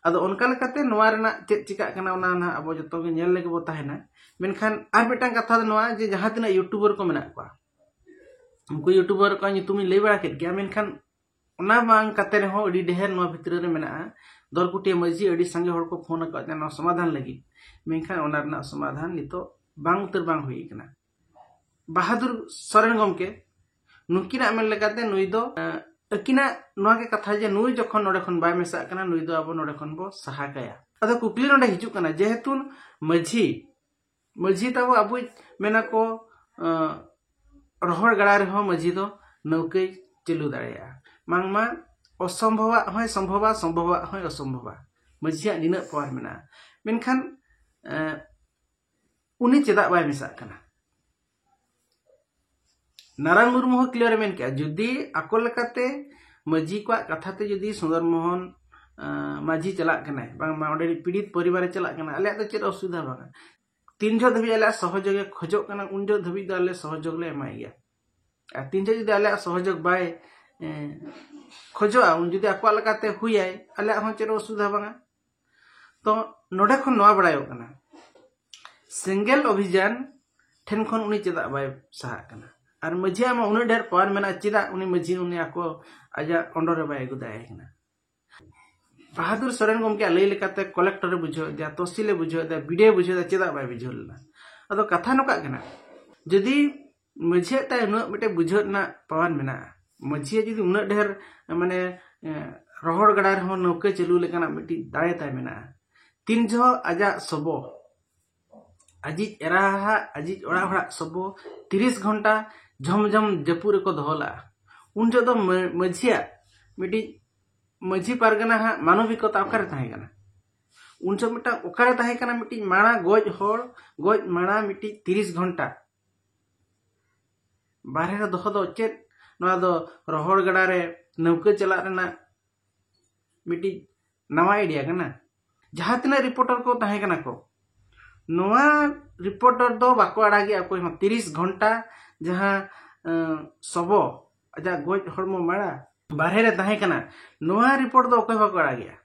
ᱟᱫᱚ ᱚᱱᱠᱟ ᱞᱮᱠᱟᱛᱮ ᱱᱚᱣᱟ ᱨᱮᱱᱟᱜ ᱪᱮᱫ ᱪᱤᱠᱟᱹᱜ ᱠᱟᱱᱟ, ᱚᱱᱟ ᱱᱟᱦᱟᱜ ᱟᱵᱚ ᱡᱚᱛᱚ ᱜᱮ ᱧᱮᱞ ᱞᱟᱹᱜᱤᱫ ᱵᱚ ᱛᱟᱦᱮᱱᱟ᱾ ᱢᱮᱱᱠᱷᱟᱱ ᱟᱨ ᱢᱤᱫᱴᱟᱝ ᱠᱟᱛᱷᱟ ᱫᱚ ᱱᱚᱣᱟ ᱡᱮ ᱡᱟᱦᱟᱸ ᱛᱤᱱᱟᱹᱜ YouTuber ᱠᱚ ᱢᱮᱱᱟᱜ ᱠᱚᱣᱟ, ᱩᱱᱠᱩ YouTuber ᱠᱚᱣᱟᱜ ᱧᱩᱛᱩᱢᱤᱧ ᱞᱟᱹᱭ ᱵᱟᱲᱟ ᱠᱮᱫ ᱜᱮᱭᱟ, ᱢᱮᱱᱠᱷᱟᱱ ᱚᱱᱟ ᱵᱟᱝ ᱠᱟᱛᱮ ᱨᱮᱦᱚᱸ ᱟᱹᱰᱤ ᱰᱷᱮᱨ ᱱᱚᱣᱟ ᱵᱷᱤᱛᱨᱤ ᱨᱮ ᱢᱮᱱᱟᱜᱼᱟ᱾ ᱫᱚᱨᱠᱩᱴᱤᱭᱟᱹ ᱢᱟᱹᱡᱷᱤ ᱟᱹᱰᱤ ᱥᱟᱸᱜᱮ ᱦᱚᱲ ᱠᱚ ᱯᱷᱳᱱ ᱟᱠᱟᱫ ᱛᱟᱦᱮᱸ ᱱᱚᱣᱟ ᱥᱚᱢᱟᱫᱷᱟᱱ ᱞᱟᱹᱜᱤᱫ, ᱢᱮᱱᱠᱷᱟᱱ ᱚᱱᱟ ᱨᱮᱱᱟᱜ ᱥᱚᱢᱟᱫᱷᱟᱱ ᱱᱤᱛᱚᱜ ᱵᱟᱝ ᱩᱛᱟᱹᱨ ᱵᱟᱝ ᱦᱩᱭ ᱟᱠᱟᱱᱟ᱾ ᱵᱟᱦᱟᱫᱩᱨ ᱥᱚᱨᱮᱱ ᱜᱚᱢᱠᱮ, ᱱᱩᱠᱤᱱᱟᱜ ᱢᱮᱱ ᱞᱮᱠᱟᱛᱮ ᱱᱩᱭ ᱫᱚ, ᱟᱹᱠᱤᱱᱟᱜ ᱱᱚᱣᱟ ᱜᱮ ᱠᱟᱛᱷᱟ ᱡᱮ ᱱᱩᱭ ᱡᱚᱠᱷᱚᱱ ᱱᱚᱰᱮ ᱠᱷᱚᱱ ᱵᱟᱭ ᱢᱮᱥᱟᱜ ᱠᱟᱱᱟ, ᱱᱩᱭ ᱫᱚ ᱟᱵᱚ ᱱᱚᱰᱮ ᱠᱷᱚᱱ ᱵᱚ ᱥᱟᱦᱟ ᱠᱟᱭᱟ᱾ ᱟᱫᱚ ᱠᱩᱠᱞᱤ ᱱᱚᱰᱮ ᱦᱤᱡᱩᱜ ᱠᱟᱱᱟ, ᱡᱮᱦᱮᱛᱩ ᱢᱟᱹᱡᱷᱤ, ᱢᱟᱹᱡᱷᱤ ᱛᱟᱵᱚ ᱟᱵᱚᱭᱤᱡ ᱢᱮᱱᱟ ᱠᱚ, ᱟᱸ, ᱨᱚᱦᱚᱲ ᱜᱟᱰᱟ ᱨᱮᱦᱚᱸ ᱢᱟᱹᱡᱷᱤ ᱫᱚ ᱱᱟᱹᱣᱠᱟᱹᱭ ᱪᱟᱹᱞᱩ ᱫᱟᱲᱮᱭᱟᱜᱼᱟ᱾ ᱵᱟᱝᱢᱟ ᱚᱥᱚᱢᱵᱷᱚᱵᱟᱜ ᱦᱚᱸᱭ ᱥᱚᱢᱵᱷᱚᱵᱟ, ᱥᱚᱢᱵᱷᱚᱵᱟᱜ ᱦᱚᱸᱭ ᱚᱥᱚᱢᱵᱷᱚᱵᱟ᱾ ᱢᱟᱹᱡᱷᱤᱭᱟᱜ ᱱᱤᱱᱟᱹᱜ power ᱢᱮᱱᱟᱜᱼᱟ᱾ ᱢᱮᱱᱠᱷᱟᱱ, ᱟᱸ, ᱩᱱᱤ ᱪᱮᱫᱟᱜ ᱵᱟᱭ ᱢᱮᱥᱟᱜ ᱠᱟᱱᱟ? ᱱᱟᱨᱟᱭᱚᱱ ᱢᱩᱨᱢᱩ ᱦᱚᱸ clear ᱮ ᱢᱮᱱ ᱠᱮᱜᱼᱟ, ᱡᱩᱫᱤ ᱟᱠᱚ ᱞᱮᱠᱟᱛᱮ ᱢᱟᱹᱡᱷᱤ ᱠᱚᱣᱟᱜ ᱠᱟᱛᱷᱟ ᱛᱮ ᱡᱩᱫᱤ ᱥᱩᱱᱫᱚᱨ ᱢᱳᱦᱚᱱ, ᱟᱸ, ᱢᱟᱹᱡᱷᱤ ᱪᱟᱞᱟᱜ ᱠᱟᱱᱟᱭ, ᱵᱟᱝᱢᱟ ᱚᱸᱰᱮ ᱯᱤᱲᱤᱛ ᱯᱚᱨᱤᱵᱟᱨᱮ ᱪᱟᱞᱟᱜ ᱠᱟᱱᱟ, ᱟᱞᱮᱭᱟᱜ ᱫᱚ ᱪᱮᱫ ᱚᱥᱩᱵᱤᱫᱷᱟ ᱵᱟᱝᱟ᱾ ᱛᱤᱱ ᱡᱚᱦᱚᱜ ᱫᱷᱟᱹᱵᱤᱡ ᱟᱞᱮᱭᱟᱜ ᱥᱚᱦᱚᱡᱳᱜᱽ ᱮ ᱠᱷᱚᱡᱚᱜ ᱠᱟᱱᱟ, ᱩᱱ ᱡᱚᱦᱚᱜ ᱫᱷᱟᱹᱵᱤᱡ ᱫᱚ ᱟᱞᱮ ᱥᱚᱦᱚᱡᱳᱜᱽ ᱞᱮ ᱮᱢᱟᱭ ᱜᱮᱭᱟ᱾ ᱟᱨ ᱛᱤᱱ ᱡᱚᱦᱚᱜ ᱡᱩᱫᱤ ᱟᱞᱮᱭᱟᱜ ᱥᱚᱦᱚᱡᱳᱜᱽ ᱵᱟᱭ, ᱮᱸ, ᱠᱷᱚᱡᱚᱜᱼᱟ, ᱩᱱ ᱡᱩᱫᱤ ᱟᱠᱚᱣᱟᱜ ᱞᱮᱠᱟᱛᱮ ᱦᱩᱭᱟᱭ, ᱟᱞᱮᱭᱟᱜ ᱦᱚᱸ ᱪᱮᱫ ᱚᱥᱩᱵᱤᱫᱷᱟ ᱵᱟᱝᱟ᱾ ᱛᱚ ᱱᱚᱰᱮ ᱠᱷᱚᱱ ᱱᱚᱣᱟ ᱵᱟᱲᱟᱭᱚᱜ ᱠᱟᱱᱟ, ᱥᱮᱸᱜᱮᱞ ᱚᱵᱷᱤᱡᱟᱱ ᱴᱷᱮᱱ ᱠᱷᱚᱱ ᱩᱱᱤ ᱪᱮᱫᱟᱜ ᱵᱟᱭ ᱥᱟᱦᱟᱜ ᱠᱟᱱᱟ? ᱟᱨ ᱢᱟᱹᱡᱷᱤᱭᱟᱜ ᱢᱟ ᱩᱱᱟᱹᱜ ᱰᱷᱮᱨ power ᱢᱮᱱᱟᱜᱼᱟ, ᱪᱮᱫᱟᱜ ᱩᱱᱤ ᱢᱟᱹᱡᱷᱤ ᱩᱱᱤ ᱟᱠᱚ ᱟᱡᱟᱜ under ᱨᱮ ᱵᱟᱭ ᱟᱹᱜᱩ ᱫᱟᱲᱮᱭᱟᱭ ᱠᱟᱱᱟ? ᱵᱟᱦᱟᱫᱩᱨ ᱥᱚᱨᱮᱱ ᱜᱚᱢᱠᱮᱭᱟᱜ ᱞᱟᱹᱭ ᱞᱮᱠᱟᱛᱮ ᱠᱚᱞᱮᱠᱴᱚᱨᱮ ᱵᱩᱡᱷᱟᱹᱣ ᱮᱫᱟ, ᱛᱚᱦᱥᱤᱞᱮ ᱵᱩᱡᱷᱟᱹᱣ ᱮᱫᱟ, ᱵᱤᱰᱤᱭᱳ ᱵᱩᱡᱷᱟᱹᱣ ᱮᱫᱟ, ᱪᱮᱫᱟᱜ ᱵᱟᱭ ᱵᱩᱡᱷᱟᱹᱣ ᱞᱮᱱᱟ? ᱟᱫᱚ ᱠᱟᱛᱷᱟ ᱱᱚᱝᱠᱟᱜ ᱠᱟᱱᱟ, ᱡᱩᱫᱤ ᱢᱟᱹᱡᱷᱤᱭᱟᱜ ᱛᱟᱭ ᱩᱱᱟᱹᱜ ᱢᱤᱫᱴᱮᱱ ᱵᱩᱡᱷᱟᱹᱣ ᱨᱮᱱᱟᱜ power ᱢᱮᱱᱟᱜᱼᱟ, ᱢᱟᱹᱡᱷᱤᱭᱟᱜ ᱡᱩᱫᱤ ᱩᱱᱟᱹᱜ ᱰᱷᱮᱨ, ᱢᱟᱱᱮ, ᱮ, ᱨᱚᱦᱚᱲ ᱜᱟᱰᱟ ᱨᱮᱦᱚᱸ ᱱᱟᱹᱣᱠᱟᱹ ᱪᱟᱹᱞᱩ ᱞᱮᱠᱟᱱᱟᱜ ᱢᱤᱫᱴᱤᱡ ᱫᱟᱲᱮ ᱛᱟᱭ ᱢᱮᱱᱟᱜᱼᱟ, ᱛᱤᱱ ᱡᱚᱦᱚᱜ ᱟᱡᱟᱜ ᱥᱚᱵᱚ, ᱟᱡᱤᱡ ᱮᱨᱟ ᱦᱟᱜ, ᱟᱡᱤᱡ ᱚᱲᱟᱜ ᱦᱚᱲᱟᱜ ᱥᱚᱵᱚ ᱛᱤᱨᱤᱥ ᱜᱷᱚᱱᱴᱟ ᱡᱷᱚᱢ ᱡᱷᱚᱢ ᱡᱟᱹᱯᱩᱫ ᱨᱮᱠᱚ ᱫᱚᱦᱚ ᱞᱟᱜᱼᱟ, ᱩᱱ ᱡᱚᱦᱚᱜ ᱫᱚ ᱢᱟᱹ-, ᱢᱟᱹᱡᱷᱤᱭᱟᱜ ᱢᱤᱫᱴᱤᱡ ᱢᱟᱹᱡᱷᱤ ᱯᱟᱨᱜᱟᱱᱟ ᱦᱟᱜ ᱢᱟᱱᱚᱵᱤᱠᱚᱛᱟ ᱚᱠᱟᱨᱮ ᱛᱟᱦᱮᱸ ᱠᱟᱱᱟ? ᱩᱱ ᱡᱚᱦᱚᱜ ᱢᱤᱫᱴᱟᱝ ᱚᱠᱟᱨᱮ ᱛᱟᱦᱮᱸ ᱠᱟᱱᱟ? ᱢᱤᱫᱴᱤᱡ ᱢᱟᱲᱟ ᱜᱚᱡ ᱦᱚᱲ, ᱜᱚᱡ ᱢᱟᱲᱟ ᱢᱤᱫᱴᱤᱡ ᱛᱤᱨᱤᱥ ᱜᱷᱚᱱᱴᱟ ᱵᱟᱨᱦᱮ ᱨᱮ ᱫᱚᱦᱚ ᱫᱚ ᱪᱮᱫ? ᱱᱚᱣᱟ ᱫᱚ ᱨᱚᱦᱚᱲ ᱜᱟᱰᱟ ᱨᱮ ᱱᱟᱹᱣᱠᱟᱹ ᱪᱟᱞᱟᱜ ᱨᱮᱱᱟᱜ ᱢᱤᱫᱴᱤᱡ ᱱᱟᱣᱟ idea ᱠᱟᱱᱟ? ᱡᱟᱦᱟᱸ ᱛᱤᱱᱟᱹᱜ reporter ᱠᱚ ᱛᱟᱦᱮᱸ ᱠᱟᱱᱟ ᱠᱚ, ᱱᱚᱣᱟ reporter ᱫᱚ ᱵᱟᱠᱚ ᱟᱲᱟᱜᱮᱜᱼᱟ ᱚᱠᱚᱭ ᱦᱚᱸ᱾ ᱛᱤᱨᱤᱥ ᱜᱷᱚᱱᱴᱟ ᱡᱟᱦᱟᱸ, ᱟᱸ, ᱥᱚᱵᱚ, ᱟᱡᱟᱜ ᱜᱚᱡ ᱦᱚᱲᱢᱚ ᱢᱟᱲᱟ ᱵᱟᱨᱦᱮ ᱨᱮ ᱛᱟᱦᱮᱸ ᱠᱟᱱᱟ, ᱱᱚᱣᱟ report ᱫᱚ ᱚᱠᱚᱭ ᱦᱚᱸ ᱵᱟᱠᱚ ᱟᱲᱟᱜᱮᱜᱼᱟ᱾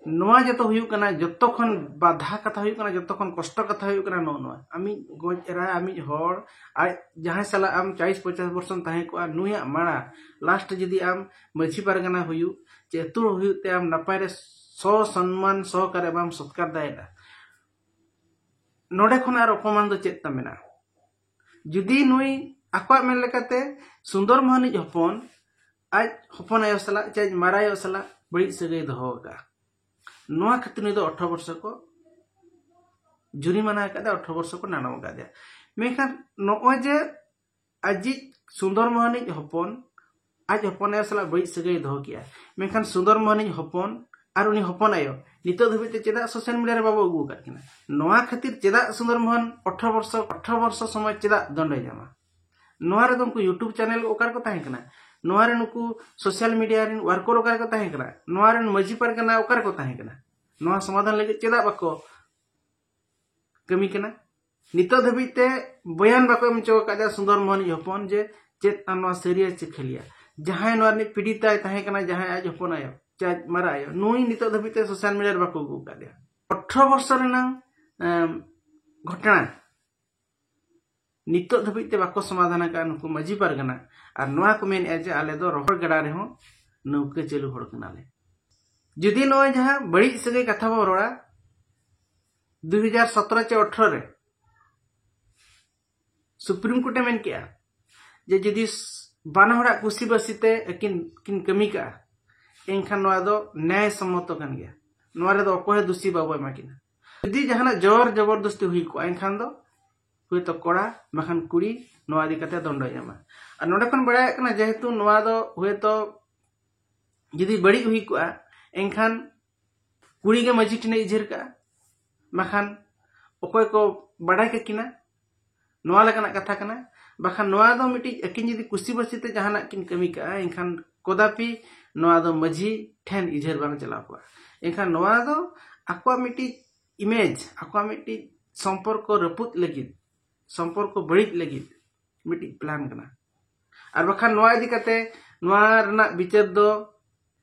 ᱱᱚᱣᱟ ᱡᱚᱛᱚ ᱦᱩᱭᱩᱜ ᱠᱟᱱᱟ, ᱡᱚᱛᱚ ᱠᱷᱚᱱ ᱵᱟᱫᱷᱟ ᱠᱟᱛᱷᱟ ᱦᱩᱭᱩᱜ ᱠᱟᱱᱟ, ᱡᱚᱛᱚ ᱠᱷᱚᱱ ᱠᱚᱥᱴᱚ ᱠᱟᱛᱷᱟ ᱦᱩᱭᱩᱜ ᱠᱟᱱᱟ ᱱᱚᱜᱼᱚ ᱱᱚᱣᱟ᱾ ᱟᱢᱤᱡ ᱜᱚᱡ ᱮᱨᱟ, ᱟᱢᱤᱡ ᱦᱚᱲ, ᱟᱡ ᱡᱟᱦᱟᱸᱭ ᱥᱟᱞᱟᱜ ᱟᱢ ᱪᱟᱞᱤᱥ ᱯᱚᱧᱪᱟᱥ ᱵᱚᱨᱥᱚᱢ ᱛᱟᱦᱮᱸ ᱠᱚᱜᱼᱟ, ᱱᱩᱭᱟᱜ ᱢᱟᱲᱟ ᱞᱟᱥᱴ ᱡᱩᱫᱤ ᱟᱢ ᱢᱟᱹᱡᱷᱤ ᱯᱟᱨᱜᱟᱱᱟ ᱦᱩᱭᱩᱜ ᱪᱮ ᱟᱹᱛᱩ ᱦᱚᱲ ᱦᱩᱭᱩᱜ ᱛᱮ ᱟᱢ ᱱᱟᱯᱟᱭ ᱨᱮ ᱥᱚ ᱥᱚᱱᱢᱟᱱ ᱥᱚᱦᱚᱠᱟᱨᱮ ᱵᱟᱢ ᱥᱚᱛᱠᱟᱨ ᱫᱟᱲᱮᱭᱟᱜᱼᱟ, ᱱᱚᱰᱮ ᱠᱷᱚᱱ ᱟᱨ ᱚᱯᱚᱢᱟᱱ ᱫᱚ ᱪᱮᱫ ᱛᱟᱢ ᱢᱮᱱᱟᱜᱼᱟ? ᱡᱩᱫᱤ ᱱᱩᱭ ᱟᱠᱚᱣᱟᱜ ᱢᱮᱱ ᱞᱮᱠᱟᱛᱮ ᱥᱩᱱᱫᱚᱨ ᱢᱳᱦᱚᱱᱤᱡ ᱦᱚᱯᱚᱱ ᱟᱡ ᱦᱚᱯᱚᱱ ᱟᱭᱳ ᱥᱟᱞᱟᱜ ᱪᱮ ᱟᱡ ᱢᱟᱨᱟᱭᱳ ᱥᱟᱞᱟᱜ ᱵᱟᱹᱲᱤᱡ ᱥᱟᱹᱜᱟᱹᱭ ᱫᱚᱦᱚ ᱟᱠᱟᱫᱼᱟ, ᱱᱚᱣᱟ ᱠᱷᱟᱹᱛᱤᱨ ᱱᱩᱭ ᱫᱚ ᱟᱴᱷᱨᱚ ᱵᱚᱨᱥᱚ ᱠᱚ ᱡᱩᱨᱤᱢᱟᱱᱟ ᱟᱠᱟᱫᱮᱭᱟ, ᱟᱴᱷᱨᱚ ᱵᱚᱨᱥᱚ ᱠᱚ ᱱᱟᱱᱟᱣ ᱟᱠᱟᱫᱮᱭᱟ᱾ ᱢᱮᱱᱠᱷᱟᱱ ᱱᱚᱜᱼᱚᱭ ᱡᱮ ᱟᱡᱤᱡ ᱥᱩᱱᱫᱚᱨ ᱢᱳᱦᱚᱱᱤᱡ ᱦᱚᱯᱚᱱ ᱟᱡ ᱦᱚᱯᱚᱱ ᱟᱭᱳ ᱥᱟᱞᱟᱜ ᱵᱟᱹᱲᱤᱡ ᱥᱟᱹᱜᱟᱹᱭ ᱫᱚᱦᱚ ᱠᱮᱜᱼᱟ, ᱢᱮᱱᱠᱷᱟᱱ ᱥᱩᱱᱫᱚᱨ ᱢᱳᱦᱚᱱᱤᱡ ᱦᱚᱯᱚᱱ ᱟᱨ ᱩᱱᱤ ᱦᱚᱯᱚᱱ ᱟᱭᱳ ᱱᱤᱛᱚᱜ ᱫᱷᱟᱹᱵᱤᱡ ᱛᱮ ᱪᱮᱫᱟᱜ ᱥᱳᱥᱟᱞ ᱢᱤᱰᱤᱭᱟ ᱨᱮ ᱵᱟᱵᱚ ᱟᱹᱜᱩ ᱟᱠᱟᱫ ᱠᱤᱱᱟ? ᱱᱚᱣᱟ ᱠᱷᱟᱹᱛᱤᱨ ᱪᱮᱫᱟᱜ ᱥᱩᱱᱫᱚᱨ ᱢᱳᱦᱚᱱ ᱟᱴᱷᱨᱚ ᱵᱚᱨᱥᱚ ᱟᱴᱷᱨᱚ ᱵᱚᱨᱥᱚ ᱥᱚᱢᱚᱭ ᱪᱮᱫᱟᱜ ᱫᱚᱱᱰᱚᱭ ᱧᱟᱢᱟ? ᱱᱚᱣᱟ ᱨᱮᱫᱚ ᱩᱱᱠᱩ YouTube ᱪᱮᱱᱮᱞ ᱚᱠᱟ ᱨᱮᱠᱚ ᱛᱟᱦᱮᱸ ᱠᱟᱱᱟ? ᱱᱚᱣᱟ ᱨᱮ ᱱᱩᱠᱩ ᱥᱳᱥᱟᱞ ᱢᱤᱰᱤᱭᱟ ᱨᱮᱱ ᱣᱟᱨᱠᱚᱨ ᱚᱠᱟ ᱨᱮᱠᱚ ᱛᱟᱦᱮᱸ ᱠᱟᱱᱟ? ᱱᱚᱣᱟ ᱨᱮᱱ ᱢᱟᱹᱡᱷᱤ ᱯᱟᱨᱜᱟᱱᱟ ᱚᱠᱟ ᱨᱮᱠᱚ ᱛᱟᱦᱮᱸ ᱠᱟᱱᱟ? ᱱᱚᱣᱟ ᱥᱚᱢᱟᱫᱷᱟᱱ ᱞᱟᱹᱜᱤᱫ ᱪᱮᱫᱟᱜ ᱵᱟᱠᱚ ᱠᱟᱹᱢᱤ ᱠᱟᱱᱟ? ᱱᱤᱛᱚᱜ ᱫᱷᱟᱹᱵᱤᱡ ᱛᱮ ᱵᱚᱭᱟᱱ ᱵᱟᱠᱚ ᱮᱢ ᱦᱚᱪᱚ ᱟᱠᱟᱫᱟ ᱥᱩᱱᱫᱚᱨ ᱢᱳᱦᱚᱱᱤᱡ ᱦᱚᱯᱚᱱ ᱡᱮ ᱪᱮᱫ ᱟᱨ ᱱᱚᱣᱟ ᱥᱟᱹᱨᱤᱭᱟ ᱪᱮ ᱠᱷᱟᱹᱞᱤᱭᱟ᱾ ᱡᱟᱦᱟᱸᱭ ᱱᱚᱣᱟ ᱨᱤᱱᱤᱡ ᱯᱤᱰᱤᱛᱟᱭ ᱛᱟᱦᱮᱸ ᱠᱟᱱᱟ, ᱡᱟᱦᱟᱸᱭ ᱟᱡ ᱦᱚᱯᱚᱱ ᱟᱭᱳ ᱪᱮ ᱟᱡ ᱢᱟᱨᱟ ᱟᱭᱳ, ᱱᱩᱭ ᱱᱤᱛᱚᱜ ᱫᱷᱟᱹᱵᱤᱡ ᱛᱮ ᱥᱳᱥᱟᱞ ᱢᱤᱰᱤᱭᱟ ᱨᱮ ᱵᱟᱠᱚ ᱟᱹᱜᱩ ᱟᱠᱟᱫᱮᱭᱟ᱾ ᱟᱴᱷᱨᱚ ᱵᱚᱨᱥᱚ ᱨᱮᱱᱟᱝ ᱮᱢ, ᱜᱷᱚᱴᱚᱱᱟ ᱱᱤᱛᱚᱜ ᱫᱷᱟᱹᱵᱤᱡ ᱛᱮ ᱵᱟᱠᱚ ᱥᱚᱢᱟᱫᱷᱟᱱ ᱟᱠᱟᱫᱼᱟ ᱱᱩᱠᱩ ᱢᱟᱹᱡᱷᱤ ᱯᱟᱨᱜᱟᱱᱟ᱾ ᱟᱨ ᱱᱚᱣᱟ ᱠᱚ ᱢᱮᱱᱮᱫᱼᱟ ᱡᱮ ᱟᱞᱮ ᱫᱚ ᱨᱚᱦᱚᱲ ᱜᱟᱰᱟ ᱨᱮᱦᱚᱸ ᱱᱟᱹᱣᱠᱟᱹ ᱪᱟᱹᱞᱩ ᱦᱚᱲ ᱠᱟᱱᱟᱞᱮ᱾ ᱡᱩᱫᱤ ᱱᱚᱜᱼᱚᱭ ᱡᱟᱦᱟᱸ ᱵᱟᱹᱲᱤᱡ ᱥᱟᱹᱜᱟᱹᱭ ᱠᱟᱛᱷᱟ ᱵᱚᱱ ᱨᱚᱲᱟ, ᱫᱩ ᱦᱟᱡᱟᱨ ᱥᱚᱛᱨᱚ ᱪᱮ ᱟᱴᱷᱨᱚ ᱨᱮ ᱥᱩᱯᱨᱤᱢ ᱠᱳᱨᱴ ᱮ ᱢᱮᱱ ᱠᱮᱜᱼᱟ ᱡᱮ ᱡᱩᱫᱤ ᱵᱟᱱᱟ ᱦᱚᱲᱟᱜ ᱠᱩᱥᱤ ᱵᱟᱹᱥᱤ ᱛᱮ ᱟᱹᱠᱤᱱ ᱠᱤᱱ ᱠᱟᱹᱢᱤ ᱠᱟᱜᱼᱟ, ᱮᱱᱠᱷᱟᱱ ᱱᱚᱣᱟ ᱫᱚ ᱱᱮᱭᱟᱭ ᱥᱚᱢᱢᱚᱛᱚ ᱠᱟᱱ ᱜᱮᱭᱟ᱾ ᱱᱚᱣᱟ ᱨᱮᱫᱚ ᱚᱠᱚᱭ ᱦᱚᱸ ᱫᱩᱥᱤ ᱵᱟᱵᱚ ᱮᱢᱟ ᱠᱤᱱᱟ᱾ ᱡᱩᱫᱤ ᱡᱟᱦᱟᱱᱟᱜ ᱡᱚᱨ ᱡᱚᱵᱚᱨᱫᱚᱥᱛᱤ ᱦᱩᱭ ᱠᱚᱜᱼᱟ, ᱮᱱᱠᱷᱟᱱ ᱫᱚ ᱦᱚᱭᱛᱳ ᱠᱚᱲᱟ ᱵᱟᱠᱷᱟᱱ ᱠᱩᱲᱤ ᱱᱚᱣᱟ ᱤᱫᱤ ᱠᱟᱛᱮ ᱫᱚᱱᱰᱚᱭ ᱮᱢᱟ᱾ ᱟᱨ ᱱᱚᱰᱮ ᱠᱷᱚᱱ ᱵᱟᱲᱟᱭᱚᱜ ᱠᱟᱱᱟ, ᱡᱮᱦᱮᱛᱩ ᱱᱚᱣᱟ ᱫᱚ ᱦᱚᱭᱛᱳ ᱡᱩᱫᱤ ᱵᱟᱹᱲᱤᱡ ᱦᱩᱭ ᱠᱚᱜᱼᱟ, ᱮᱱᱠᱷᱟᱱ ᱠᱩᱲᱤ ᱜᱮ ᱢᱟᱹᱡᱷᱤ ᱴᱷᱮᱱᱮ ᱤᱡᱷᱟᱹᱨ ᱠᱟᱜᱼᱟ, ᱵᱟᱠᱷᱟᱱ ᱚᱠᱚᱭ ᱠᱚ ᱵᱟᱰᱟᱭ ᱠᱟᱠᱤᱱᱟ, ᱱᱚᱣᱟ ᱞᱮᱠᱟᱱᱟᱜ ᱠᱟᱛᱷᱟ ᱠᱟᱱᱟ᱾ ᱵᱟᱠᱷᱟᱱ ᱱᱚᱣᱟ ᱫᱚ ᱢᱤᱫᱴᱤᱡ ᱟᱹᱠᱤᱱ ᱡᱩᱫᱤ ᱠᱩᱥᱤ ᱵᱟᱹᱥᱤ ᱛᱮ ᱡᱟᱦᱟᱱᱟᱜ ᱠᱤᱱ ᱠᱟᱹᱢᱤ ᱠᱟᱜᱼᱟ, ᱮᱱᱠᱷᱟᱱ ᱠᱚᱫᱟᱯᱤ ᱱᱚᱣᱟ ᱫᱚ ᱢᱟᱹᱡᱷᱤ ᱴᱷᱮᱱ ᱤᱡᱷᱟᱹᱨ ᱵᱟᱝ ᱪᱟᱞᱟᱣ ᱠᱚᱜᱼᱟ᱾ ᱮᱱᱠᱷᱟᱱ ᱱᱚᱣᱟ ᱫᱚ ᱟᱠᱚᱣᱟᱜ ᱢᱤᱫᱴᱤᱡ ᱤᱢᱮᱡᱽ, ᱟᱠᱚᱣᱟᱜ ᱢᱤᱫᱴᱤᱡ ᱥᱚᱢᱯᱚᱨᱠᱚ ᱨᱟᱹᱯᱩᱫ ᱞᱟᱹᱜᱤᱫ, ᱥᱚᱢᱯᱚᱨᱠᱚ ᱵᱟᱹᱲᱤᱡ ᱞᱟᱹᱜᱤᱫ ᱢᱤᱫᱴᱤᱡ ᱯᱞᱟᱱ ᱠᱟᱱᱟ᱾ ᱟᱨ ᱵᱟᱠᱷᱟᱱ ᱱᱚᱣᱟ ᱤᱫᱤ ᱠᱟᱛᱮ ᱱᱚᱣᱟ ᱨᱮᱱᱟᱜ ᱵᱤᱪᱟᱹᱨ ᱫᱚ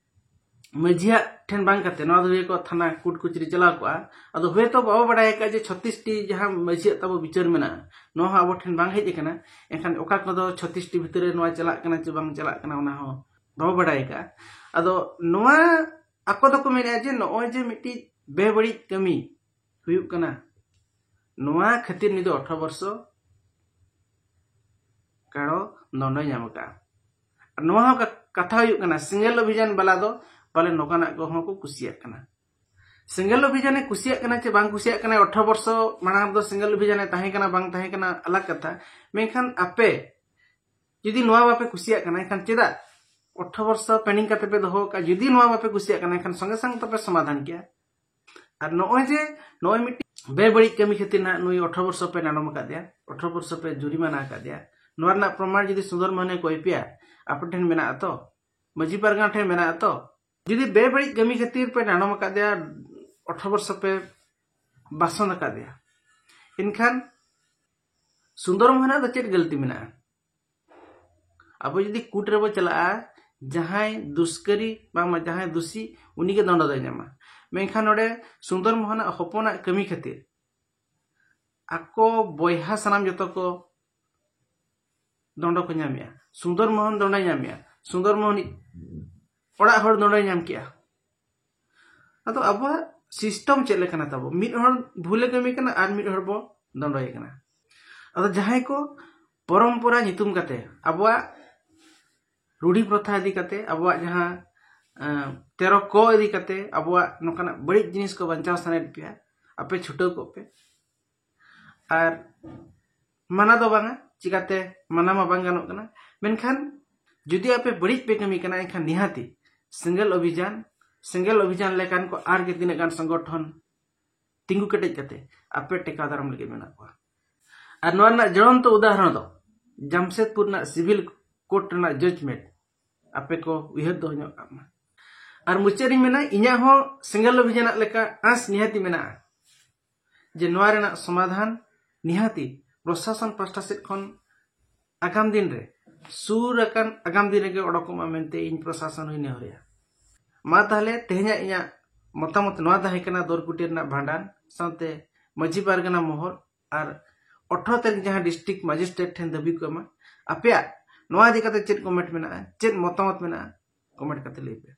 ᱢᱟᱹᱡᱷᱤᱭᱟᱜ ᱴᱷᱮᱱ ᱵᱟᱝ ᱠᱟᱛᱮ ᱱᱚᱣᱟ ᱫᱚ ᱦᱩᱭ ᱠᱚ ᱛᱷᱟᱱᱟ ᱠᱳᱨᱴ ᱠᱚᱪᱟᱹᱨᱤ ᱪᱟᱞᱟᱣ ᱠᱚᱜᱼᱟ᱾ ᱟᱫᱚ ᱦᱳᱭᱛᱳ ᱵᱟᱵᱚ ᱵᱟᱲᱟᱭ ᱟᱠᱟᱫ ᱡᱮ ᱪᱷᱚᱛᱤᱥ ᱴᱤ ᱡᱟᱦᱟᱸ ᱢᱟᱹᱡᱷᱤᱭᱟᱜ ᱛᱟᱵᱚ ᱵᱤᱪᱟᱹᱨ ᱢᱮᱱᱟᱜᱼᱟ, ᱱᱚᱣᱟ ᱦᱚᱸ ᱟᱵᱚ ᱴᱷᱮᱱ ᱵᱟᱝ ᱦᱮᱡ ᱟᱠᱟᱱᱟ᱾ ᱮᱱᱠᱷᱟᱱ ᱚᱠᱟ ᱠᱚᱫᱚ ᱪᱷᱚᱛᱤᱥ ᱴᱤ ᱵᱷᱤᱛᱨᱤ ᱨᱮ ᱱᱚᱣᱟ ᱪᱟᱞᱟᱜ ᱠᱟᱱᱟ ᱪᱮ ᱵᱟᱝ ᱪᱟᱞᱟᱜ ᱠᱟᱱᱟ, ᱚᱱᱟ ᱦᱚᱸ ᱵᱟᱵᱚ ᱵᱟᱲᱟᱭ ᱟᱠᱟᱫᱼᱟ᱾ ᱟᱫᱚ ᱱᱚᱣᱟ ᱟᱠᱚ ᱫᱚᱠᱚ ᱢᱮᱱᱮᱫᱼᱟ ᱡᱮ ᱱᱚᱜᱼᱚᱭ ᱡᱮ ᱢᱤᱫᱴᱤᱡ ᱵᱮᱵᱟᱹᱲᱤᱡ ᱠᱟᱹᱢᱤ ᱦᱩᱭᱩᱜ ᱠᱟᱱᱟ, ᱱᱚᱣᱟ ᱠᱷᱟᱹᱛᱤᱨ ᱱᱩᱭ ᱫᱚ ᱟᱴᱷᱨᱚ ᱵᱚᱨᱥᱚ ᱠᱟᱨᱚ ᱫᱚᱱᱰᱚᱭ ᱧᱟᱢ ᱟᱠᱟᱫᱼᱟ᱾ ᱟᱨ ᱱᱚᱣᱟ ᱦᱚᱸ ᱠᱟ-, ᱠᱟᱛᱷᱟ ᱦᱩᱭᱩᱜ ᱠᱟᱱᱟ, ᱥᱮᱸᱜᱮᱞ ᱚᱵᱷᱤᱡᱟᱱ ᱵᱟᱞᱟ ᱫᱚ ᱯᱟᱞᱮ ᱱᱚᱝᱠᱟᱱᱟᱜ ᱠᱚᱦᱚᱸ ᱠᱚ ᱠᱩᱥᱤᱭᱟᱜ ᱠᱟᱱᱟ᱾ ᱥᱮᱸᱜᱮᱞ ᱚᱵᱷᱤᱡᱟᱱᱮ ᱠᱩᱥᱤᱭᱟᱜ ᱠᱟᱱᱟ ᱪᱮ ᱵᱟᱝ ᱠᱩᱥᱤᱭᱟᱜ ᱠᱟᱱᱟ, ᱟᱴᱷᱨᱚ ᱵᱚᱨᱥᱚ ᱢᱟᱲᱟᱝ ᱨᱮᱫᱚ ᱥᱮᱸᱜᱮᱞ ᱚᱵᱷᱤᱡᱟᱱᱮ ᱛᱟᱦᱮᱸ ᱠᱟᱱᱟ ᱵᱟᱝ ᱛᱟᱦᱮᱸ ᱠᱟᱱᱟ ᱟᱞᱟᱜᱽ ᱠᱟᱛᱷᱟ, ᱢᱮᱱᱠᱷᱟᱱ ᱟᱯᱮ ᱡᱩᱫᱤ ᱱᱚᱣᱟ ᱵᱟᱯᱮ ᱠᱩᱥᱤᱭᱟᱜ ᱠᱟᱱᱟ, ᱮᱱᱠᱷᱟᱱ ᱪᱮᱫᱟᱜ ᱟᱴᱷᱨᱚ ᱵᱚᱨᱥᱚ pending ᱠᱟᱛᱮ ᱯᱮ ᱫᱚᱦᱚ ᱟᱠᱟᱫᱼᱟ? ᱡᱩᱫᱤ ᱱᱚᱣᱟ ᱵᱟᱯᱮ ᱠᱩᱥᱤᱭᱟᱜ ᱠᱟᱱᱟ, ᱮᱱᱠᱷᱟᱱ ᱥᱚᱸᱜᱮ ᱥᱚᱝ ᱛᱟᱯᱮ ᱥᱚᱢᱟᱫᱷᱟᱱ ᱠᱮᱭᱟ᱾ ᱟᱨ ᱱᱚᱜᱼᱚᱭ ᱡᱮ ᱱᱚᱜᱼᱚᱭ ᱢᱤᱫᱴᱤᱡ ᱵᱮᱵᱟᱹᱲᱤᱡ ᱠᱟᱹᱢᱤ ᱠᱷᱟᱹᱛᱤᱨ ᱱᱟᱦᱟᱜ ᱱᱩᱭ ᱟᱴᱷᱨᱚ ᱵᱚᱨᱥᱚ ᱯᱮ ᱰᱟᱸᱰᱚᱢ ᱟᱠᱟᱫᱮᱭᱟ, ᱟᱴᱷᱨᱚ ᱵᱚᱨᱥᱚ ᱯᱮ ᱡᱩᱨᱤᱢᱟᱱᱟ ᱟᱠᱟᱫᱮᱭᱟ, ᱱᱚᱣᱟ ᱨᱮᱱᱟᱜ ᱯᱨᱚᱢᱟᱬ ᱡᱩᱫᱤ ᱥᱩᱱᱫᱚᱨ ᱢᱳᱦᱚᱱᱮ ᱠᱚᱭ ᱯᱮᱭᱟ, ᱟᱯᱮ ᱴᱷᱮᱱ ᱢᱮᱱᱟᱜᱼᱟ ᱛᱚ, ᱢᱟᱹᱡᱷᱤ ᱯᱟᱨᱜᱟᱱᱟ ᱴᱷᱮᱱ ᱢᱮᱱᱟᱜᱼᱟ ᱛᱚ? ᱡᱩᱫᱤ ᱵᱮᱵᱟᱹᱲᱤᱡ ᱠᱟᱹᱢᱤ ᱠᱷᱟᱹᱛᱤᱨ ᱯᱮ ᱰᱟᱸᱰᱚᱢ ᱟᱠᱟᱫᱮᱭᱟ, ᱟᱴᱷᱨᱚ ᱵᱚᱨᱥᱚ ᱯᱮ ᱵᱟᱥᱚᱱ ᱟᱠᱟᱫᱮᱭᱟ, ᱮᱱᱠᱷᱟᱱ ᱥᱩᱱᱫᱚᱨ ᱢᱳᱦᱚᱱᱟᱜ ᱫᱚ ᱪᱮᱫ ᱜᱟᱹᱞᱛᱤ ᱢᱮᱱᱟᱜᱼᱟ? ᱟᱵᱚ ᱡᱩᱫᱤ ᱠᱳᱨᱴ ᱨᱮᱵᱚ ᱪᱟᱞᱟᱜᱼᱟ, ᱡᱟᱦᱟᱸᱭ ᱫᱩᱥᱠᱟᱹᱨᱤ ᱵᱟᱝᱢᱟ ᱡᱟᱦᱟᱸᱭ ᱫᱩᱥᱤ, ᱩᱱᱤᱜᱮ ᱫᱚᱱᱰᱚ ᱫᱚᱭ ᱧᱟᱢᱟ᱾ ᱢᱮᱱᱠᱷᱟᱱ ᱱᱚᱰᱮ ᱥᱩᱱᱫᱚᱨ ᱢᱳᱦᱚᱱᱟᱜ ᱦᱚᱯᱚᱱᱟᱜ ᱠᱟᱹᱢᱤ ᱠᱷᱟᱹᱛᱤᱨ ᱟᱠᱚ ᱵᱚᱭᱦᱟ ᱥᱟᱱᱟᱢ ᱡᱚᱛᱚ ᱠᱚ ᱫᱚᱱᱰᱚ ᱠᱚ ᱧᱟᱢᱮᱜᱼᱟ᱾ ᱥᱩᱱᱫᱚᱨ ᱢᱳᱦᱚᱱ ᱫᱚᱱᱰᱚᱭ ᱧᱟᱢᱮᱜᱼᱟ, ᱥᱩᱱᱫᱚᱨ ᱢᱳᱦᱚᱱ ᱚᱲᱟᱜ ᱦᱚᱲ ᱫᱚᱱᱰᱚᱭ ᱧᱟᱢ ᱠᱮᱜᱼᱟ᱾ ᱟᱫᱚ ᱟᱵᱚᱣᱟᱜ ᱥᱤᱥᱴᱮᱢ ᱪᱮᱫ ᱞᱮᱠᱟᱱᱟ ᱛᱟᱵᱚ? ᱢᱤᱫ ᱦᱚᱲ ᱵᱷᱩᱞᱮ ᱠᱟᱹᱢᱤ ᱠᱟᱱᱟ ᱟᱨ ᱢᱤᱫ ᱦᱚᱲ ᱵᱚ ᱫᱚᱱᱰᱚᱭᱮ ᱠᱟᱱᱟ᱾ ᱟᱫᱚ ᱡᱟᱦᱟᱸᱭ ᱠᱚ ᱯᱚᱨᱚᱢᱯᱚᱨᱟ ᱧᱩᱛᱩᱢ ᱠᱟᱛᱮ, ᱟᱵᱚᱣᱟᱜ ᱨᱩᱲᱤ ᱯᱨᱚᱛᱷᱟ ᱤᱫᱤ ᱠᱟᱛᱮ, ᱟᱵᱚᱣᱟᱜ ᱡᱟᱦᱟᱸ ᱛᱮᱨᱚ ᱠᱚ ᱤᱫᱤ ᱠᱟᱛᱮ ᱟᱵᱚᱣᱟᱜ ᱱᱚᱝᱠᱟᱱᱟᱜ ᱵᱟᱹᱲᱤᱡ ᱡᱤᱱᱤᱥ ᱠᱚ ᱵᱟᱧᱪᱟᱣ ᱥᱟᱱᱟᱭᱮᱫ ᱯᱮᱭᱟ, ᱟᱯᱮ ᱪᱷᱩᱴᱟᱹᱣ ᱠᱚᱜ ᱯᱮ᱾ ᱟᱨ ᱢᱟᱱᱟ ᱫᱚ ᱵᱟᱝᱟ, ᱪᱤᱠᱟᱛᱮ ᱢᱟᱱᱟ ᱢᱟ ᱵᱟᱝ ᱜᱟᱱᱚᱜ ᱠᱟᱱᱟ᱾ ᱢᱮᱱᱠᱷᱟᱱ ᱡᱩᱫᱤ ᱟᱯᱮ ᱵᱟᱹᱲᱤᱡ ᱯᱮ ᱠᱟᱹᱢᱤ ᱠᱟᱱᱟ, ᱮᱱᱠᱷᱟᱱ ᱱᱤᱦᱟᱹᱛᱤ ᱥᱮᱸᱜᱮᱞ ᱚᱵᱷᱤᱡᱟᱱ, ᱥᱮᱸᱜᱮᱞ ᱚᱵᱷᱤᱡᱟᱱ ᱞᱮᱠᱟᱱ ᱠᱚ ᱟᱨ ᱜᱮ ᱛᱤᱱᱟᱹᱜ ᱜᱟᱱ ᱥᱚᱝᱜᱚᱴᱷᱚᱱ ᱛᱤᱸᱜᱩ ᱠᱮᱴᱮᱡ ᱠᱟᱛᱮ ᱟᱯᱮ ᱴᱮᱠᱟᱣ ᱫᱟᱨᱟᱢ ᱞᱟᱹᱜᱤᱫ ᱢᱮᱱᱟᱜ ᱠᱚᱣᱟ᱾ ᱟᱨ ᱱᱚᱣᱟ ᱨᱮᱱᱟᱜ ᱡᱚᱲᱚᱱᱛᱚ ᱩᱫᱟᱦᱚᱨᱚᱱ ᱫᱚ ᱡᱟᱢᱥᱮᱫᱽᱯᱩᱨ ᱨᱮᱱᱟᱜ ᱥᱤᱵᱤᱞ ᱠᱳᱨᱴ ᱨᱮᱱᱟᱜ ᱡᱟᱡᱽᱢᱮᱱᱴ ᱟᱯᱮ ᱠᱚ ᱩᱭᱦᱟᱹᱨ ᱫᱚᱦᱚ ᱧᱚᱜ ᱠᱟᱜ ᱢᱟ᱾ ᱟᱨ ᱢᱩᱪᱟᱹᱫ ᱨᱤᱧ ᱢᱮᱱᱟ, ᱤᱧᱟᱹᱜ ᱦᱚᱸ ᱥᱮᱸᱜᱮᱞ ᱚᱵᱷᱤᱡᱟᱱᱟᱜ ᱞᱮᱠᱟ ᱟᱸᱥ ᱱᱤᱦᱟᱹᱛᱤ ᱢᱮᱱᱟᱜᱼᱟ ᱡᱮ ᱱᱚᱣᱟ ᱨᱮᱱᱟᱜ ᱥᱚᱢᱟᱫᱷᱟᱱ ᱱᱤᱦᱟᱹᱛᱤ ᱯᱨᱚᱥᱟᱥᱚᱱ ᱯᱟᱥᱴᱟ ᱥᱮᱫ ᱠᱷᱚᱱ ᱟᱜᱟᱢ ᱫᱤᱱ ᱨᱮ, ᱥᱩᱨ ᱟᱠᱟᱱ ᱟᱜᱟᱢ ᱫᱤᱱ ᱨᱮᱜᱮ ᱚᱰᱚᱠᱚᱜ ᱢᱟ ᱢᱮᱱᱛᱮ ᱤᱧ ᱯᱨᱚᱥᱟᱥᱚᱱ ᱦᱚᱸᱧ ᱱᱮᱦᱚᱨᱮᱜᱼᱟ᱾ ᱢᱟ ᱛᱟᱦᱞᱮ ᱛᱮᱦᱮᱧᱟᱜ ᱤᱧᱟᱹᱜ ᱢᱚᱛᱟᱢᱚᱛ ᱱᱚᱣᱟ ᱛᱟᱦᱮᱸ ᱠᱟᱱᱟ ᱫᱚᱨᱠᱩᱴᱤ ᱨᱮᱱᱟᱜ ᱵᱷᱟᱸᱰᱟᱱ ᱥᱟᱶᱛᱮ ᱢᱟᱹᱡᱷᱤ ᱯᱟᱨᱜᱟᱱᱟ ᱢᱚᱦᱚᱞ ᱟᱨ ᱟᱴᱷᱨᱚ ᱛᱟᱹᱨᱤᱠᱷ ᱡᱟᱦᱟᱸ ᱰᱤᱥᱴᱨᱤᱠᱴ ᱢᱟᱡᱤᱥᱴᱨᱮᱴ ᱴᱷᱮᱱ ᱫᱟᱹᱵᱤ ᱠᱚ ᱮᱢᱟ᱾ ᱟᱯᱮᱭᱟᱜ ᱱᱚᱣᱟ ᱤᱫᱤ ᱠᱟᱛᱮ ᱪᱮᱫ ᱠᱚᱢᱮᱱᱴ ᱢᱮᱱᱟᱜᱼᱟ, ᱪᱮᱫ ᱢᱚᱛᱟᱢᱚᱛ ᱢᱮᱱᱟᱜᱼᱟ, ᱠᱚᱢᱮᱱᱴ ᱠᱟᱛᱮ ᱞᱟᱹᱭ ᱯᱮ᱾